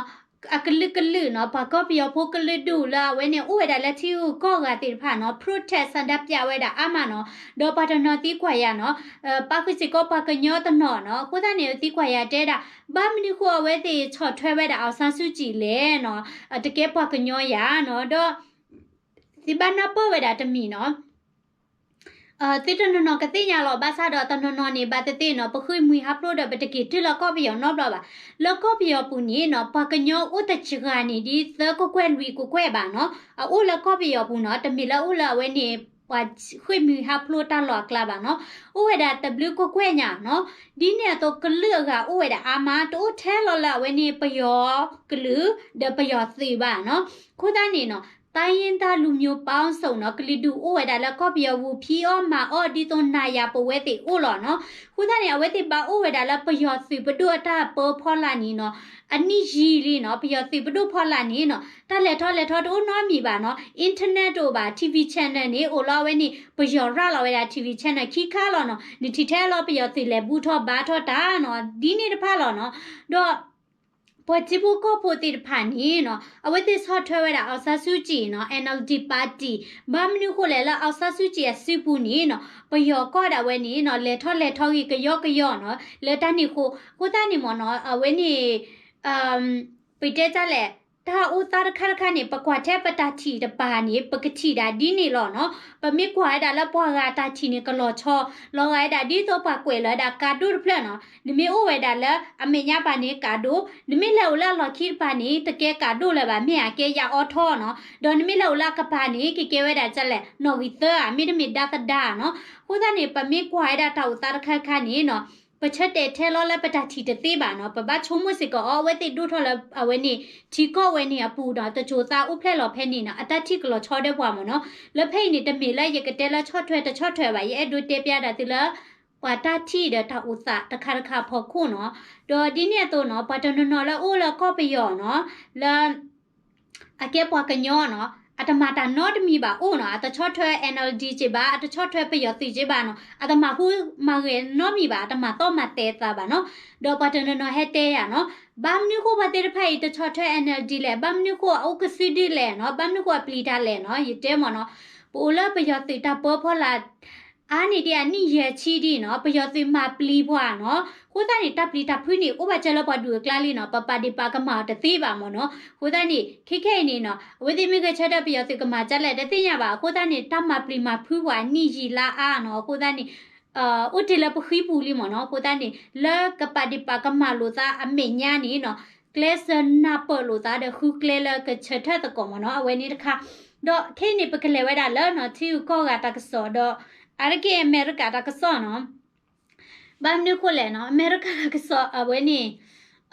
အကလုာ်ကလုာ်နီၤ, ပှၤကီၢ်ပယီၤဖိကလုာ်ဒူၣ်လၢအဝဲန့ၣ်အိၣ်ဝဲဒၣ်လၢထံဂုၤကီၢ်ဂၤသ့ၣ်တဖၣ်နီၤ, protest ဆန္ဒပြဝဲဒၣ်အါမးနီၤ, ဒီးပှၤတနီၤသံကွၢ်ယၤနီၤ, ပၣ်ဃုာ်စ့ၢ်ကီးပှၤကညီတနီၤနီၤ, အဃိသတးန့ၣ်သံကွၢ်ယၤတဲဒၣ်, ဘၣ်မနုၤဃိအဝဲသ့ၣ်ဆီၣ်ထွဲဝဲဒၣ် အောင်ဆန်းစုကြည် လဲၣ်နီၤ, တကဲပှၤကညီယၤနီၤ, ဒီး သ့ဘၣ်နၢ်ပၢၢ်ဝဲဒၣ်တမံၤနီၤ, သုတနီၤနီၤကသ့ၣ်ညါလီၤ, ဘၣ်ဆၣ်ဒီးတနီၤနီၤန့ၣ် ဘၣ်သ့ၣ်သ့ၣ်နီၤ, ပဃ့ၢ်မှံဟးဖျိးဒီးပတက့ၤတုၤလၢကီၢ်ပယီၤနီတဘျီဘၣ်. လၢကီၢ်ပယီၤပူၤန့ၣ်နီၤ, ပှၤကညီအိၣ်တစှၤန့ၣ် ဒ်သၢကကွဲၢ်လွံၢ်ကကွဲၢ်ဘၣ်နီၤ, အအိၣ်လၢကီၢ်ပယီၤပူၤနီၤ, တမ့ၢ်လၢအိၣ်လၢအဝဲန့ၣ် ပှၤဃ့ၢ်မှံဟးဖျိးတၢ်လီၢ်အကျါဘၣ်နီၤ, အိၣ်ဝဲဒၣ်တဘျုးကကွဲၢ်ညါနီၤ, ဒ်န့ၣ်အသိးကလုာ်အဂၤအိၣ်ဝဲဒၣ်အါမး, တအိၣ်ထဲလီၤလၢအဝဲန့ၣ်ပယီၤကလုာ် ဒီးပယီၤသုးဘၣ်နီၤ, အဃိသတးန့ၣ်နီၤ တိုင်းရင်းသားလူမျိုးပေါင်းစုံနီၤ, ကလုာ်ဒူၣ်အိၣ်ဝဲဒၣ်လၢကီၢ်ပယီၤပူၤ ဖံးအီၣ်မၤအီၣ်ဒ်သိးနၤယၤပဝဲသ့ၣ်အိၣ်လီၤနီၤ. အဃိသတးန့ၣ် အဝဲသ့ၣ်ဘၣ်အိၣ်ဝဲဒၣ်လၢပယီၤသုးပဒိၣ်အတၢ်ပၢဖီလာ်န့ၣ်နီၤ, အနံၣ်ယံာ်လံနီၤ, ပယီၤသုးပဒိၣ်ဖီလာ်န့ၣ်နီၤ, တၢ်လဲၤထီၣ်လဲၤထီတအိၣ်နီတမံၤဘၣ်နီၤ, internet တအိၣ်ဘၣ်, TV channel န့ၣ် အိၣ်လီၤအဝဲန့ၣ် ပယီၤရၤလီၤဝဲဒၣ် TV channel ခံခါလီၤနီၤ, နထံၣ်ထဲလီၤပယီၤသုးလဲၤဘူၣ်ထီၣ်ဘါထီၣ်တၢ်နီၤ, ဒ်န့ၣ်တဖၣ်လီၤနီၤ. ဒီး ပှၤထံဖိကီၢ်ဖိသ့ၣ်တဖၣ်န့ၣ်နီၤ, အဝဲသ့ၣ်ဆီၣ်ထွဲဝဲဒၣ် အောင်ဆန်းစုကြည် နီၤ, NLD party, ဘၣ်မနုၤဃိလဲၣ်လၢ အောင်ဆန်းစုကြည် အစုပူၤန့ၣ်နီၤ, ပယီၤကီၢ်ဒၣ်ဝဲန့ၣ်နီၤ, လဲၤထီၣ်လဲၤထီဂ့ၤကယီကယီနီၤ, လၢတၢ်န့ၣ်အဃိ, အဃိသတးန့ၣ်မ့ၢ်နီၤ, အဝဲန့ၣ် ပတဲတၢ်လဲၣ်, တၢ်အိၣ်သးတခါတခါန့ၣ် ပကွၢ်ထဲပတၢ်ထံၣ်တပၤန့ၣ် ပကထံၣ်ဒၣ်ဒ်န့ၣ်လီၤနီၤ. ပမ့ၢ်ကွၢ်ဝဲဒၣ်လၢပှၤဂၤတၢ်ထံၣ်န့ၣ် ကလီၤဆီ, လီၤဂာ်ဝဲဒၣ်ဒ်သိးပှၤကွဲးလီၤဝဲဒၣ်ကးဒိၣ်တဖျၢၣ်နီၤ. နမ့ၢ်အိၣ်ဝဲဒၣ်လၢအမဲာ်ညါပၤန့ၣ်ကးဒိၣ်, နမ့ၢ်လဲၤအိၣ်လၢအလီၢ်ခံတပၤန့ၣ် တကဲကးဒိၣ်လၢၤဘၣ်, မ့ၢ်အကဲယၤအီထီနီၤ. ဒီးနမ့ၢ်လဲၤအိၣ်လၢအကပၤန့ၣ် ကကဲဝဲဒၣ်တၢ်လဲၣ်, နီၣ်ဂံၢ်သၢဧါ, မ့တမ့ၢ်ဒါသဒါနီၤ. အဃိသတးန့ၣ် ပမ့ၢ်ကွၢ်ဝဲဒၣ်တၢ်အိၣ်သးတခါခါန့ၣ်နီၤ, ပဆၢတဲာ်ထဲလီၤလၢပတၢ်ထံၣ်တသ့ဘၣ်နီၤ, ပဘၣ်ဆိကမိၣ်စ့ၢ်ကီးအီၤ အဝဲသ့ၣ်ဒိၣ်ထီၣ်လၢအဝဲန့ၣ် ထံကီၢ်ဝဲန့ၣ်အပူၤဒီး တစိၤသးအိၣ်ဖျဲၣ်လီၤဖဲန့ၣ်နီၤ, အတၢ်ထံၣ်ကလီၤဆီဒီးပှၤမ့ၢ်နီၤ. လၢဖဲအံၤန့ၣ် တမ့ၢ်လၢယကတဲလၢဆီၣ်ထွဲတဆီၣ်ထွဲဘၣ်, ယအဲၣ်ဒိးတဲပျါဒၣ်သုလၢ ပှၤတၢ်ထံၣ်ဒီးတၢ်အိၣ်သးတခါတခါအဖီခိၣ်နီၤ. ဒီးဒ်န့ၣ်အသိးနီၤ, ပှၤတနီၤနီၤလၢအိၣ်လၢကီၢ်ပယီၤနီၤ, လၢ အကဲပှၤကညီနီၤ, အတမၤတၢ်နီတမံၤဘၣ်အိၣ်နီၤ, အတဆီၣ်ထွဲ NLD က့ဘၣ်, အတဆီၣ်ထွဲပယီၤသုးက့ဘၣ်နီၤ, အတမၤဟူးမၤဂဲၤနီတမံၤဘၣ်, အတမၤသီၣ်မၤသဲသးဘၣ်နီၤ. ဒီးပှၤတနီၤနီၤဟဲတဲယၤနီၤ, ဘၣ်မနုၤဃိပှၤသ့ၣ်တဖၣ်အံၤတဆီၣ်ထွဲ NLD လဲၣ်, ဘၣ်မနုၤဃိအအိၣ်ကစုဒုလဲၣ်နီၤ, ဘၣ်မနုၤဃိအပျံၤတၢ်လဲၣ်နီၤ, ယတဲမ့ၢ်နီၤ, ပအိၣ်လၢပယီၤသုးတၢ်ပၢဖီလာ် အါန့ၢ်ဒံးအနံၣ်ယဲၢ်ဆံဒံးနီၤ, ပယီၤသုးမၤပျံၤပှၤနီၤ, အဃိသတးန့ၣ် တၢ်ပျံၤတၢ်ဖုးန့ၣ် အိၣ်ဘၣ်စၢၤလၢပှၤဒူၣ်အကျါလံနီၤ, ပပာ်ဒ့ၣ်ပာ်ကမၣ်အီၤတသ့ဘၣ်မ့ၢ်နီၤ. အဃိသတးန့ၣ် ခဲခဲအံၤန့ၣ်နီၤ, အဝဲသ့ၣ်မ့ၢ်ဂဲၤဆၢထၢၣ်ပယီၤသုးကမၤဒ်လဲၣ်တသ့ၣ်ညါဘၣ်, အဃိသတးန့ၣ် တၢ်မၤပျံၤမၤဖုးပှၤအနံၣ်ယံာ်လါအါနီၤ, အဃိသတးန့ၣ် အိၣ်တ့ၢ်လၢပဃံပူၤလံမ့ၢ်နီၤ, အဃိသတးန့ၣ် လၢကပာ်ဒ့ၣ်ပာ်ကမၣ်လိာ်သးအမဲာ်ညါန့ၣ်နီၤ, ကျဲးစၢးနၢ်ပၢၢ်လိာ်သးဒီးဃုကျဲလၢကဆၢထၢၣ်သကိးမ့ၢ်နီၤ, အဝဲန့ၣ်တခါ. ဒီးခဲအံၤန့ၣ် ပကလဲၤဝဲဒၣ်လၢနီၤ ထံဂုၤကီၢ်ဂၤတၢ်ကစီၣ်ဒီး အါတက့ၢ်အမဲရကၤတၢ်ကစီၣ်နီၤ. ဘၣ်မနုၤဃိလဲၣ်နီၤ အမဲရကၤတၢ်ကစီၣ်အဝဲန့ၣ်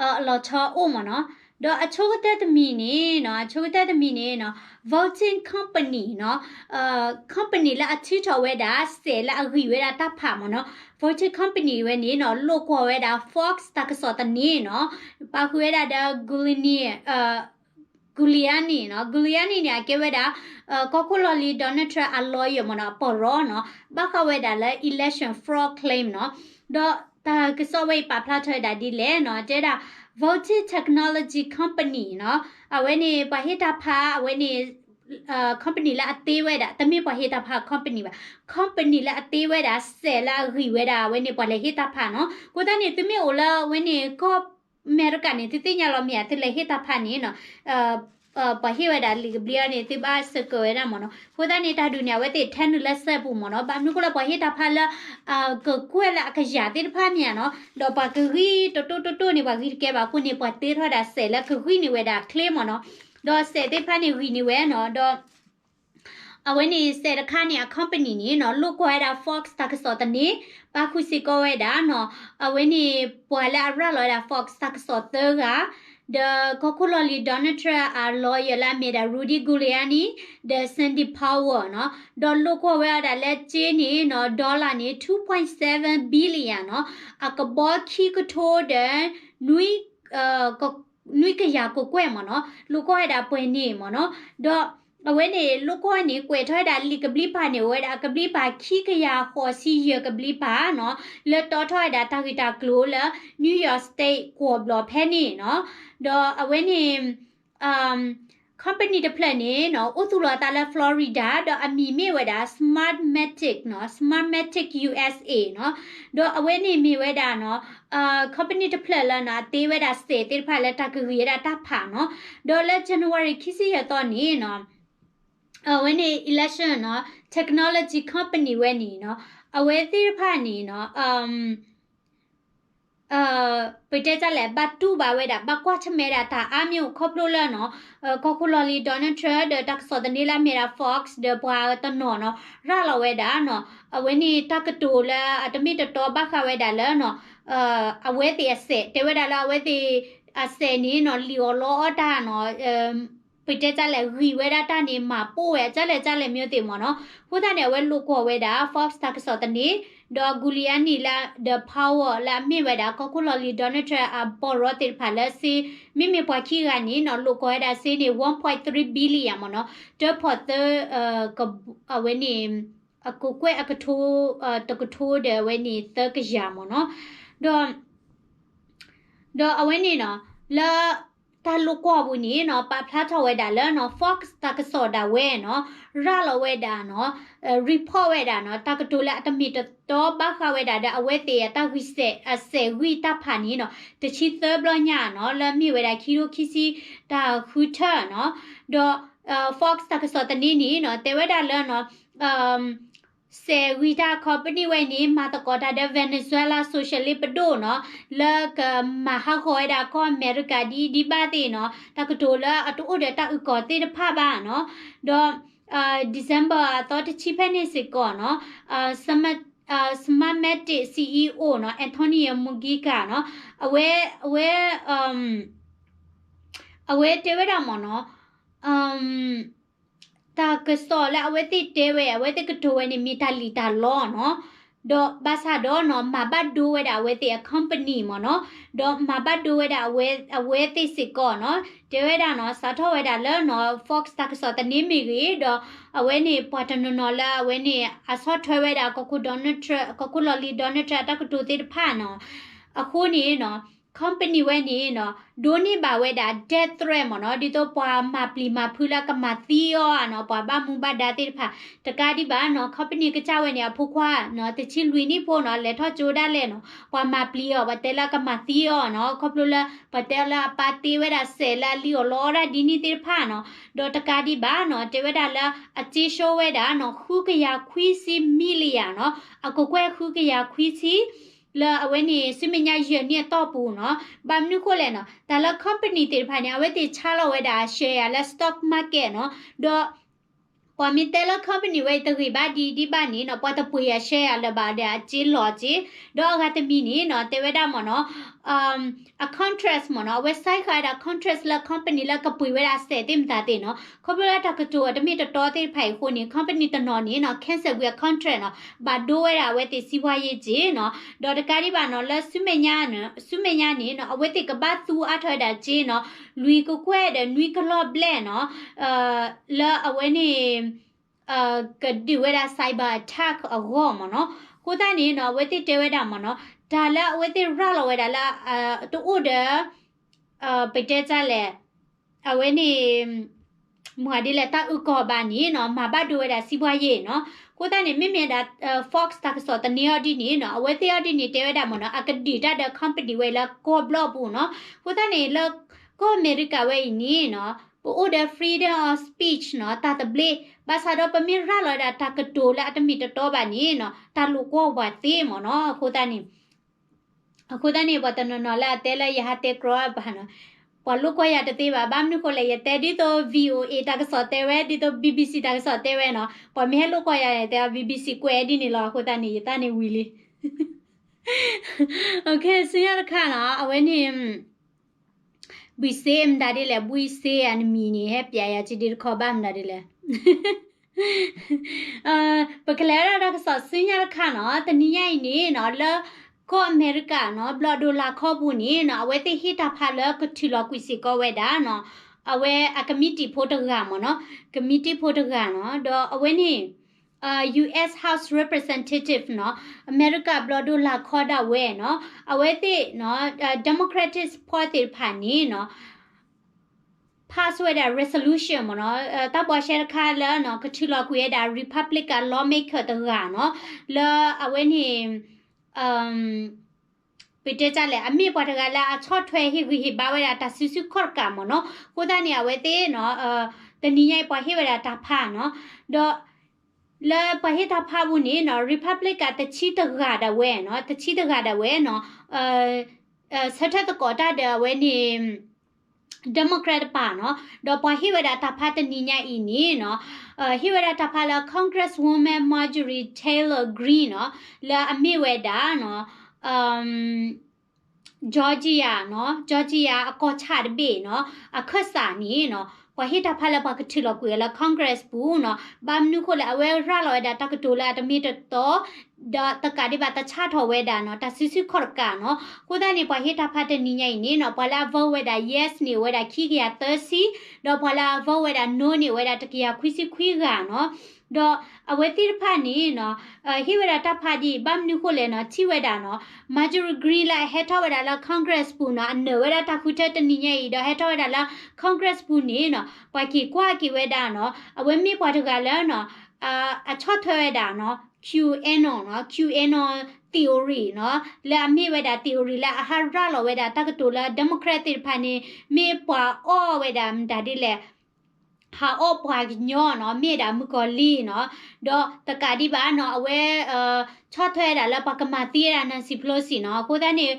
အလီၤဆီအိၣ်မ့ၢ်နီၤ, ဒီးအဆိကတၢၢ်တမံၤန့ၣ်နီၤ အဆိကတၢၢ်တမံၤန့ၣ်နီၤ voting company နီၤ company လၢအထုးထီၣ်ဝဲဒၣ် စဲးလၢအဂံၢ်ဝဲဒၣ်တၢ်ဖးမ့ၢ်နီၤ voting company ဝဲန့ၣ်နီၤ လိာ်ကွီၢ်ဝဲဒၣ် Fox တၢ်ကစီၣ်သန့နီၤ ပာ်ဃုာ်ဝဲဒၣ်ဒီး Giuliani Giuliani နီၤ Giuliani န့ၣ် အကဲဝဲဒၣ် ကီၢ်ခိၣ်လီၢ်လံၤ Donald Trump အ lawyer မ့ၢ်နီၤ အပီၢ်ရီနီၤ ဘၣ်ဃးဝဲဒၣ်လၢ election fraud claim နီၤ ဒီးတၢ်ကစီၣ်ဝဲအံၤပာ်ဖျါထီၣ်ဝဲဒၣ်ဒ်လဲၣ်နီၤ တဲဒၣ် voting technology company နီၤ အဝဲန့ၣ်ပှၤဟ့ၣ်တၢ်ဖး အဝဲန့ၣ် company လၢအသ့ဝဲဒၣ် တမ့ၢ်ပှၤဟ့ၣ်တၢ်ဖး company ဘၣ် company လၢအသ့ဝဲဒၣ် စဲးလၢအဂံၢ်ဝဲဒၣ် အဝဲန့ၣ်ပှၤလဲၤဟ့ၣ်တၢ်ဖးနီၤ အဃိသတးန့ၣ် သုမ့ၢ်အိၣ်လၢအဝဲန့ၣ် ကီၢ်အမဲရကၤန့ၣ် သုသ့ၣ်ညါလီၤမ့ၢ်ဧါ သုလဲၤဟ့ၣ်တၢ်ဖးန့ၣ်နီၤ ပှၤဟ့ၣ်ဝဲဒၣ်လံာ်ကဘျံးအီၤန့ၣ် သုဘၣ် circle ဝဲဒၣ်မ့ၢ်နီၤ အဃိသတးန့ၣ် တၢ်ဒုးန့ၣ် အဝဲသ့ၣ်ထဲနုာ်လၢစဲးပူၤမ့ၢ်နီၤ ဘၣ်မနုၤဃိလၢပှၤဟ့ၣ်တၢ်ဖးလၢ ကကွဲၢ်လၢအကယၤသ့ၣ်တဖၣ်မ့ၢ်ဧါနီၤ ဒီးပှၤကဂံၢ်တတိၢ်တတိၢ်န့ၣ် ပှၤဂံၢ်တကဲဘၣ်အဃိန့ၣ် ပှၤတ့ထီၣ်ဝဲဒၣ်စဲးလၢကဂံၢ်န့ၢ်ဝဲဒၣ်ချ့မ့ၢ်နီၤ ဒီးစဲးသ့ၣ်တဖၣ်န့ၣ်ဂံၢ်န့ၢ်ဝဲနီၤ ဒီး အဝဲန့ၣ်စဲးတခါန့ၣ် အ company န့ၣ်နီၤ လိာ်ကွီၢ်ဝဲဒၣ် Fox တၢ်ကစီၣ်သန့ ပာ်ဃုာ်စ့ၢ်ကီးဝဲဒၣ်နီၤ အဝဲန့ၣ်ပှၤလၢအရၤလီၤဝဲဒၣ် Fox တၢ်ကစီၣ်သၢဂၤ ဒီးကီၢ်ခိၣ်လီၢ်လံၤ Donald Trump အ lawyer လၢအမ့ၢ်ဒၣ် Rudy Giuliani ဒီး Sandy Powell နီၤ ဒီးလိာ်ကွီၢ်ဝဲဒၣ်လၢကၠ့န့ၣ်နီၤ dollar န့ၣ် two point seven billion နီၤ အကဘီခံကထိဒီး နွံ နွံကယၤကကွဲၢ်မ့ၢ်နီၤ လိာ်ကွီၢ်ဝဲဒၣ်ပှဲၤန့ၣ်မ့ၢ်နီၤ ဒီးအဝဲန့ၣ်လိာ်ကွီၢ်န့ၣ် ကွဲးထီၣ်ဝဲဒၣ်လံာ်ကဘျံးပၤန့ၣ် အိၣ်ဝဲဒၣ်အကဘျံးပၤခံကယၤဃိးဆံယဲၢ်ကဘျံးပၤနီၤ လၢတီထီၣ်ဝဲဒၣ်တၢ်ဂ့ၢ်တၢ်ကျိၤလၢ New York State ကွီၢ်ဘျီၣ်ဖဲန့ၣ်နီၤ ဒီးအဝဲန့ၣ် company တဖျၢၣ်န့ၣ်နီၤ အိၣ်သူၣ်လီၤအသးလၢ Florida ဒီးအမံၤမ့ၢ်ဝဲဒၣ် Smartmatic နီၤ Smartmatic U S A နီၤ ဒီးအဝဲန့ၣ်မ့ၢ်ဝဲဒၣ်နီၤ company တဖျၢၣ်လၢနီၤ အသ့ဝဲဒၣ်စဲးသ့ၣ်တဖၣ်လၢတၢ်ကဂံၢ်ဝဲဒၣ်တၢ်ဖးနီၤ ဒီးလၢ January ခံဆံယဲၢ်သီန့ၣ်နီၤ အဝဲန့ၣ် election နီၤ technology company ဝဲန့ၣ်နီၤ အဝဲသ့ၣ်တဖၣ်န့ၣ်နီၤ ပတဲတၢ်လဲၣ် ဘၣ်တူၢ်ဘၣ်ဝဲဒၣ် ဘၣ်ကွၢ်ဆၢၣ်မဲာ်ဒၣ်တၢ်အါမံၤအိၣ်ခီဖျိလၢနီၤ ကီၢ်ခိၣ်လီၢ်လံၤ Donald Trump ဒီးတၢ်ကစီၣ်သန့လၢအမ့ၢ်ဒၣ် Fox ဒီးပှၤတနီၤနီၤ ရၤလီၤဝဲဒၣ်နီၤ အဝဲန့ၣ်တၢ်ကတိၤလၢအတမ့ၢ်တတီဘၣ်ဃးဝဲဒၣ်လၢနီၤ အဝဲသ့ၣ်အစဲး တဲဝဲဒၣ်လၢအဝဲသ့ၣ်အစဲးန့ၣ်နီၤ လံာ်အီၣ်လီအီၣ်တၢ်နီၤ ပတဲတၢ်လဲၣ် ဂံၢ်ဝဲဒၣ်တၢ်န့ၣ် မၤပိာ်ဝဲအကၢ်လဲၣ်ကၢ်လဲၣ်မ့ၢ်သ့ၣ်မ့ၢ်နီၤ အဃိသတးန့ၣ် အဝဲလိာ်ကွီၢ်ဝဲဒၣ် Fox တၢ်ကစီၣ်သန့ ဒီး Giuliani လၢ ဒီး Powell လၢအမ့ၢ်ဝဲဒၣ် ကီၢ်ခိၣ်လီၢ်လံၤ Donald Trump အပီၢ်ရီသ့ၣ်တဖၣ်လၢစ့ မ့မ့ၢ်ပှၤခံဂၤန့ၣ်နီၤ လိာ်ကွီၢ်ဝဲဒၣ်စ့န့ၣ် one point three billion မ့ၢ်နီၤ တၢဖီၣ်သၢ အဝဲန့ၣ် အကကွဲၢ်အကထိ တကထိဒီးအဝဲန့ၣ်သၢကယၤမ့ၢ်နီၤ ဒီး ဒီးအဝဲန့ၣ်နီၤ လၢတၢ်လိာ်ကွီၢ်ပူၤန့ၣ်နီၤ ပာ်ဖျါထီၣ်ဝဲဒၣ်လၢနီၤ Fox တၢ်ကစီၣ်ဒၣ်ဝဲနီၤ ရၤလီၤဝဲဒၣ်နီၤ report ဝဲဒၣ်နီၤ တၢ်ကတိၤလၢအတမ့ၢ်တတီဘၣ်ဃးဝဲဒၣ်ဒီးအဝဲသ့ၣ်အတၢ်ဂံၢ်စဲး အစဲးဂံၢ်တၢ်ဖးန့ၣ်နီၤ တဆံသၢဘျီညါနီၤ လၢအမ့ၢ်ဝဲဒၣ်ခံထိခံဆံတၢ်ဃုထၢနီၤ ဒီး Fox တၢ်ကစီၣ်သန့န့ၣ်နီၤ တဲဝဲဒၣ်လၢနီၤ စဲးဂံၢ်တၢ် company ဝဲန့ၣ် မၤသကိးတၢ်ဒီး Venezuela Socialist ပဒိၣ်နီၤ လၢကမၤဟးဂီၤဝဲဒၣ်ကီၢ်အမဲရကၤဒ်အံၤဒ်ဘၣ်သ့ၣ်နီၤ တၢ်ကတိၤလၢအတအိၣ်ဒီးတၢ်အုၣ်ကီၤသ့ၣ်တဖၣ်ဘၣ်နီၤ ဒီး December အသီတဆံဖဲန့ၣ်စ့ၢ်ကီးနီၤ Smartmatic CEO နီၤ Antonio Mujica နီၤ အဝဲ အဝဲ အဝဲတဲဝဲဒၣ်မ့ၢ်နီၤ တၢ်ကစီၣ်လၢအဝဲသ့ၣ်တဲဝဲ အဝဲသ့ၣ်ကတိၤဝဲန့ၣ် မ့ၢ်တၢ်လံၣ်တၢ်လီနီၤ ဒီးဘၣ်ဆၣ်ဒီးနီၤ မၤဘၣ်ဒိဝဲဒၣ်အဝဲသ့ၣ်အ company မ့ၢ်နီၤ ဒီးမၤဘၣ်ဒိဝဲဒၣ်အဝဲသ့ၣ်စ့ၢ်ကီးနီၤ တဲဝဲဒၣ်နီၤ စးထီၣ်ဝဲဒၣ်လၢနီၤ Fox တၢ်ကစီၣ်သန့မ့ၢ်ဂ့ၤ ဒီးအဝဲန့ၣ် ပှၤတနီၤနီၤလၢအဝဲန့ၣ် အဆီၣ်ထွဲဝဲဒၣ် ကီၢ်ခိၣ်လီၢ်လံၤ Donald Trump အတၢ်ကတိၤသ့ၣ်တဖၣ်နီၤ အဃိန့ၣ်နီၤ company ဝဲန့ၣ်နီၤ ဒိးန့ၢ်ဘၣ်ဝဲဒၣ် death threat မ့ၢ်နီၤ ဒ်သိးပှၤမၤပျံၤမၤဖုးလၢကမၤသံအီၤဧါနီၤ ပှၤဘၣ်မူဘၣ်ဒါသ့ၣ်တဖၣ် တကးဒံးဘၣ်နီၤ company ကစၢ်ဝဲန့ၣ် အဖိခွါနီၤ တဆံလွံၢ်နံၣ်ဖိနီၤ လဲၤထီၣ်ကၠိဒၣ်လဲာ်နီၤ ပှၤမၤပျံၤအီၤ ပှၤတဲလၢကမၤသံအီၤနီၤ ခီဖျိလၢ ပှၤတဲလၢအပၢ်တ့ဝဲဒၣ်စဲးလၢအလံၣ်အီၣ်လီအီၣ်တၢ်ဒ်န့ၣ်သ့ၣ်တဖၣ်နီၤ ဒီးတကးဒံးဘၣ်နီၤ တဲဝဲဒၣ်လၢ အစ့ၢ်ကီးဝဲဒၣ်နီၤ ဃုကယၤခွံဆံ million နီၤ အကကွဲၢ်ဃုကယၤခွံဆံ လၢအဝဲန့ၣ် ဆူမဲာ်ညါယဲၢ်နံၣ်အတီၢ်ပူၤနီၤ ဘၣ်မနုၤဃိလဲၣ်နီၤ တၢ်လၢ company သ့ၣ်တဖၣ်န့ၣ် အဝဲသ့ၣ်ဆါလီၤဝဲဒၣ် share လၢ stock market နီၤ ဒီး ပှၤမ့ၢ်တဲလၢ company ဝဲအံၤတဂ့ၤဘၣ်ဒံးဒံးဘၣ်န့ၣ်နီၤ ပှၤတပှ့ၤအ share ယၤလၢၤဘၣ်ဒီးအစ့လီၤစ့, ဒီးအဂၤတမံၤန့ၣ်နီၤ တဲဝဲဒၣ်မ့ၢ်နီၤ အ contract မ့ၢ်နီၤ အဝဲ sign ဃာ်ဝဲဒၣ် contract လၢ company လၢကပှ့ၤဝဲဒၣ်စဲးသ့ၣ်မတၤသ့ၣ်နီၤ ခီဖျိလၢတၢ်ကတိၤအတမ့ၢ်တတီသ့ၣ်တဖၣ်အံၤအဃိန့ၣ် company တနီၤန့ၣ်နီၤ cancel ကွံာ်အ contract နီၤ ဘၣ်ဒိဝဲဒၣ်အဝဲသ့ၣ်စံးဘှါယ့စ့နီၤ ဒီးတကးဒံးဘၣ်နီၤ လၢဆူမဲာ်ညါန့ၣ် ဆူမဲာ်ညါန့ၣ်နီၤ အဝဲသ့ၣ်ကဘၣ်သူအါထီၣ်ဝဲဒၣ်စ့နီၤ လွံၢ်ကကွဲၢ်ဒီးနွံကလီၢ်ဘျဲၣ်နီၤ လၢအဝဲန့ၣ် ကဒုးဝဲဒၣ် cyber attack အဂီၢ်မ့ၢ်နီၤ အဃိသတးန့ၣ်နီၤ အဝဲသ့ၣ်တဲဝဲဒၣ်မ့ၢ်နီၤ တၢ်လၢအဝဲသ့ၣ်ရၤလီၤဝဲဒၣ်လၢ တအိၣ်ဒီး ပတဲတၢ်လဲၣ် အဝဲန့ၣ် မၤဒ်လဲၣ် တၢ်အုၣ်ကီၤဘၣ်န့ၣ်နီၤ မၤဘၣ်ဒိဝဲဒၣ်စံးဘှါယ့နီၤ အဃိသတးန့ၣ် မ့မ့ၢ်ဒၣ် Fox တၢ်ကစီၣ်သန့အီၤဒ်န့ၣ်နီၤ အဝဲသ့ၣ်အီၤဒ်န့ၣ် တဲဝဲဒၣ်မ့ၢ်နီၤ အကဒုးတၢ်ဒီး company ဝဲအံၤလၢကီၢ်ဘျီၣ်ပူၤနီၤ အဃိသတးန့ၣ် လၢကီၢ်အမဲရကၤဝဲအံၤန့ၣ်နီၤ ပအိၣ်ဒီး freedom of speech နီၤ တၢ်သဘျ့ ဘၣ်ဆၣ်ဒီးပမ့ၢ်ရၤလီၤဝဲဒၣ်တၢ်ကတိၤလၢအတမ့ၢ်တတီဘၣ်န့ၣ်နီၤ တၢ်လိာ်ကွီၢ်ပှၤသ့မ့ၢ်နီၤ အဃိသတးန့ၣ် အဃိသတးန့ၣ် ပှၤတနီၤနီၤလၢအတဲလၢယဟးတဲကြီဘၣ်နီၤ ပှၤလိာ်ကွီၢ်ယၤတသ့ဘၣ် ဘၣ်မနုၤဃိလဲၣ် ယတဲဒ်သိး VOA တၢ်ကစီၣ်တဲဝဲ ဒ်သိး BBC တၢ်ကစီၣ်တဲဝဲနီၤ ပှၤမ့ၢ်ဟဲလိာ်ကွီၢ်ယၤန့ၣ် တဲ BBC ကွဲးဒ်န့ၣ်လီၤ အဃိသတးန့ၣ် ယသးန့ၣ်ဝံၤလံ ဆူညါတခါနီၤ အဝဲန့ၣ် ဘှံးစ့မတၤဒ်လဲၣ် ဘှံးစ့အနမံၤန့ၣ် ဟဲပျဲယၤစံးဒ်တခီဘၣ်မတၤဒ်လဲၣ် ပကလဲၤဝဲဒၣ်တၢ်ကစီၣ်ဆူညါတခါနီၤ တနံၤညါအံၤန့ၣ်နီၤ လၢကီၢ်အမဲရကၤနီၤ ဘျီၣ်ဒိၣ်လာ်ခီပူၤန့ၣ်နီၤ အဝဲသ့ၣ်ဟ့ၣ်တၢ်ဖးလၢကထုးလီၤကွံာ်စ့ၢ်ကီးဝဲဒၣ်နီၤ အဝဲအကမံးတံာ်ဖိတဂၤမ့ၢ်နီၤ ကမံးတံာ်ဖိတဂၤနီၤ ဒီးအဝဲန့ၣ် US House Representative နီၤ အမဲရကၤဘျီၣ်ဒိၣ်လာ်ခီဒၣ်ဝဲနီၤ အဝဲသ့ၣ်နီၤ Democratic Party သ့ၣ်တဖၣ်န့ၣ်နီၤ pass ဝဲဒၣ် resolution မ့ၢ်နီၤ တၢ်ဘှါရှဲတခါလၢနီၤ ကထုးလီၤကွံာ်ဝဲဒၣ် Republican lawmaker တဂၤနီၤ လၢအဝဲန့ၣ် ပတဲတၢ်လဲၣ် အမ့ၢ်ပှၤတဂၤလၢအဆီၣ်ထွဲဟ့ၣ်ဂံၢ်ဟ့ၣ်ဘါဝဲဒၣ်တၢ်စုဆူၣ်ခီၣ်တကးမ့ၢ်နီၤ အဃိသတးန့ၣ် အဝဲသ့ၣ်နီၤ တနံၤညါအံၤပှၤဟ့ၣ်ဝဲဒၣ်တၢ်ဖးနီၤ ဒီး လၢပှၤဟ့ၣ်တၢ်ဖးပူၤန့ၣ်နီၤ Republican တဆံတဂၤဒၣ်ဝဲနီၤ တဆံတဂၤဒၣ်ဝဲနီၤ ဆၢထၢၣ်သကိးတၢ်ဒီးအဝဲန့ၣ် Democrat တပၤနီၤ ဒီးပှၤဟ့ၣ်ဝဲဒၣ်တၢ်ဖးတနံၤညါအံၤန့ၣ်နီၤ ဟ့ၣ်ဝဲဒၣ်တၢ်ဖးလၢ Congresswoman Marjorie Taylor Greene နီၤ လၢအမ့ၢ်ဝဲဒၣ်နီၤ Georgia နီၤ Georgia အကီၢ်ဆၣ်တဘ့ၣ်နီၤ အခၢၣ်စးန့ၣ်နီၤ ပှၤဟ့ၣ်တၢ်ဖးလၢပှၤကထုးလီၤကွံာ်ဝဲလၢ Congress ပူၤနီၤ ဘၣ်မနုၤဃိလဲၣ် အဝဲရၤလီၤဝဲဒၣ်တၢ်ကတိၤလၢအတမ့ၢ်တတီ ဒီးတကးဒံးဘၣ်တဆၣ်ထီၣ်ဝဲဒၣ်နီၤ တၢ်စုဆူၣ်ခီၣ်တကးနီၤ အဃိသတးန့ၣ် ပှၤဟ့ၣ်တၢ်ဖးတနံၤညါအံၤန့ၣ်နီၤ ပှၤလၢအ vote ဝဲဒၣ် yes န့ၣ်အိၣ်ဝဲဒၣ်ခံကယၤသၢဆံ ဒီးပှၤလၢအ vote ဝဲဒၣ် no န့ၣ်အိၣ်ဝဲဒၣ် တကယၤခွံဆံခွံဂၤနီၤ ဒီးအဝဲသ့ၣ်တဖၣ်န့ၣ်နီၤ ဟ့ၣ်ဝဲဒၣ်တၢ်ဖးဒ်အံၤ ဘၣ်မနုၤဃိလဲၣ်နီၤ ထံၣ်ဝဲဒၣ်နီၤ Marjorie Greene လၢအဟဲထီၣ်ဝဲဒၣ်လၢ Congress ပူၤနီၤ အနၢၤဝဲဒၣ်တၢ်ဃုထၢတနံၤညါအံၤ ဒီးဟဲထီၣ်ဝဲဒၣ်လၢ Congress ပူၤန့ၣ်နီၤ ပှၤက့ၤကွၢ်က့ၤဝဲဒၣ်နီၤ အဝဲမ့ၢ်ပှၤတဂၤလၢနီၤ အဆီၣ်ထွဲဝဲဒၣ်နီၤ QAnon နီၤ QAnon theory နီၤ လၢအမ့ၢ်ဝဲဒၣ် theory လၢအဟးရၤလီၤဝဲဒၣ်တၢ်ကတိၤလၢ Democrat သ့ၣ်တဖၣ်န့ၣ် မ့ၢ်ပှၤအီၣ်ဝဲဒၣ်မတၤဒ်လဲၣ် ဟးအီၣ်ပှၤကညီနီၤ မ့ၢ်ဒၣ်မုၣ်ကီၤလံၢ်နီၤ ဒီးတကးဒံးဘၣ်နီၤ အဝဲ ဆီၣ်ထွဲဒၣ်လၢပှၤကမၤသံဝဲဒၣ် Nancy Pelosi နီၤ အဃိသတးန့ၣ်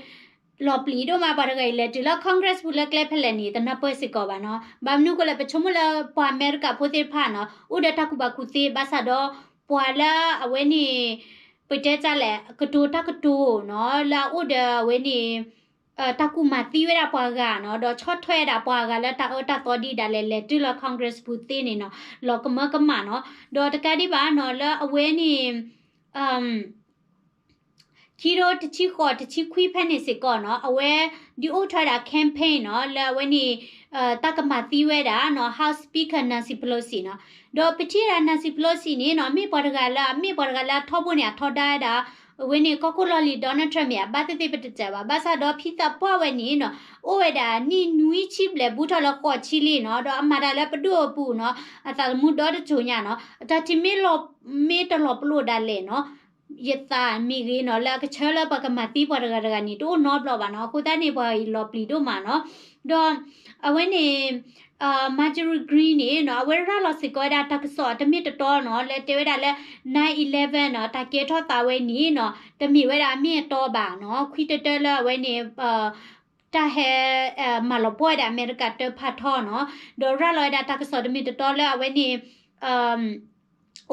လီၤပျံၤဒိၣ်မး ပှၤတဂၤအံၤလဲၤတုၤလၢ Congress ပူၤလၢကျဲဖဲလဲၣ်န့ၣ် တနၢ်ပၢၢ်စ့ၢ်ကီးဘၣ်နီၤ ဘၣ်မနုၤဃိလဲၣ် ပဆိကမိၣ်လၢပှၤအမဲရကၤဖိသ့ၣ်တဖၣ်နီၤ အိၣ်ဒီးတၢ်ကူၣ်ဘၣ်ကူၣ်သ့ ဘၣ်ဆၣ်ဒီး ပှၤလၢအဝဲန့ၣ် ပတဲတၢ်လဲၣ် ကတိၤတၢ်ကတိၤနီၤ လၢအအိၣ်ဒီးအဝဲန့ၣ် တၢ်ကူၣ်မၤသံဝဲဒၣ်ပှၤဂၤနီၤ ဒီးဆီၣ်ထွဲဒၣ်ပှၤဂၤလၢတၢ်အၢတၢ်သီဒ်ဒၣ်လဲာ် လဲၤတုၤလၢ Congress ပူၤသ့န့ၣ်နီၤ လီၤကမၢကမၣ်နီၤ ဒီးတကးဒံးဘၣ်နီၤ လၢအဝဲန့ၣ် ခံထိတဆံဃိး တဆံခွံဖဲန့ၣ်စ့ၢ်ကီးနီၤ အဝဲဒုးအိၣ်ထီၣ်ဝဲဒၣ် campaign နီၤ လၢအဝဲန့ၣ် တၢ်ကမၤသံဝဲဒၣ်နီၤ House Speaker Nancy Pelosi နီၤ ဒီးပထံၣ်ဝဲဒၣ် Nancy Pelosi န့ၣ်နီၤ မ့ၢ်ပှၤတဂၤလၢ မ့ၢ်ပှၤတဂၤလၢအထီဘိန့ၣ် အထီဒါဝဲဒၣ် အဝဲန့ၣ် ကီၢ်ခိၣ်လီၢ်လံၤ Donald Trump မ့ၢ်အဘၣ်သ့ၣ်သ့ၣ်ပတစဲးဘၣ် ဘၣ်ဆၣ်ဒီးဖံသးပှၢ်ဝဲန့ၣ်နီၤ အိၣ်ဝဲဒၣ်နံၣ်နွံဆံဘျဲၣ် ဘူးထီၣ်လၢဃိးဆံလံနီၤ ဒီးအမၤတၢ်လၢပဒိၣ်အပူၤနီၤ အသးသမူဒီတစိၤညါနီၤ အတၢ်ထံၣ်မ့ၢ်လီၤ မ့ၢ်တလီၤပလိာ်ဒၣ်လဲာ်နီၤ ယသးမ့ၢ်ဂ့ၤနီၤ လၢအကဆၢလၢပှၤကမၤသံပှၤတဂၤတဂၤန့ၣ် တအိၣ်နီတဘျီဘၣ်နီၤ အဃိသတးန့ၣ် ပှၤအံၤလီၤပျံၤဒိၣ်မးနီၤ ဒီးအဝဲန့ၣ် Marjorie Greene န့ၣ်နီၤ အဝဲရၤလီၤစ့ၢ်ကီးဝဲဒၣ်တၢ်ကစီၣ်အတမ့ၢ်တတီနီၤ လၢတဲဝဲဒၣ်လၢ nine eleven နီၤ တၢ်ကဲထီၣ်သးဝဲန့ၣ်နီၤ တမ့ၢ်ဝဲဒၣ်အမ့ၢ်အတီဘၣ်နီၤ ခွံတၢတၢလၢအဝဲန့ၣ် တၢ်ဟဲ မၤလီၤပှီၢ်ဝဲဒၣ်အမဲရကၤတၢ်ဖးထီနီၤ ဒီးရၤလီၤဝဲဒၣ်တၢ်ကစီၣ်တမ့ၢ်တတီလၢအဝဲန့ၣ်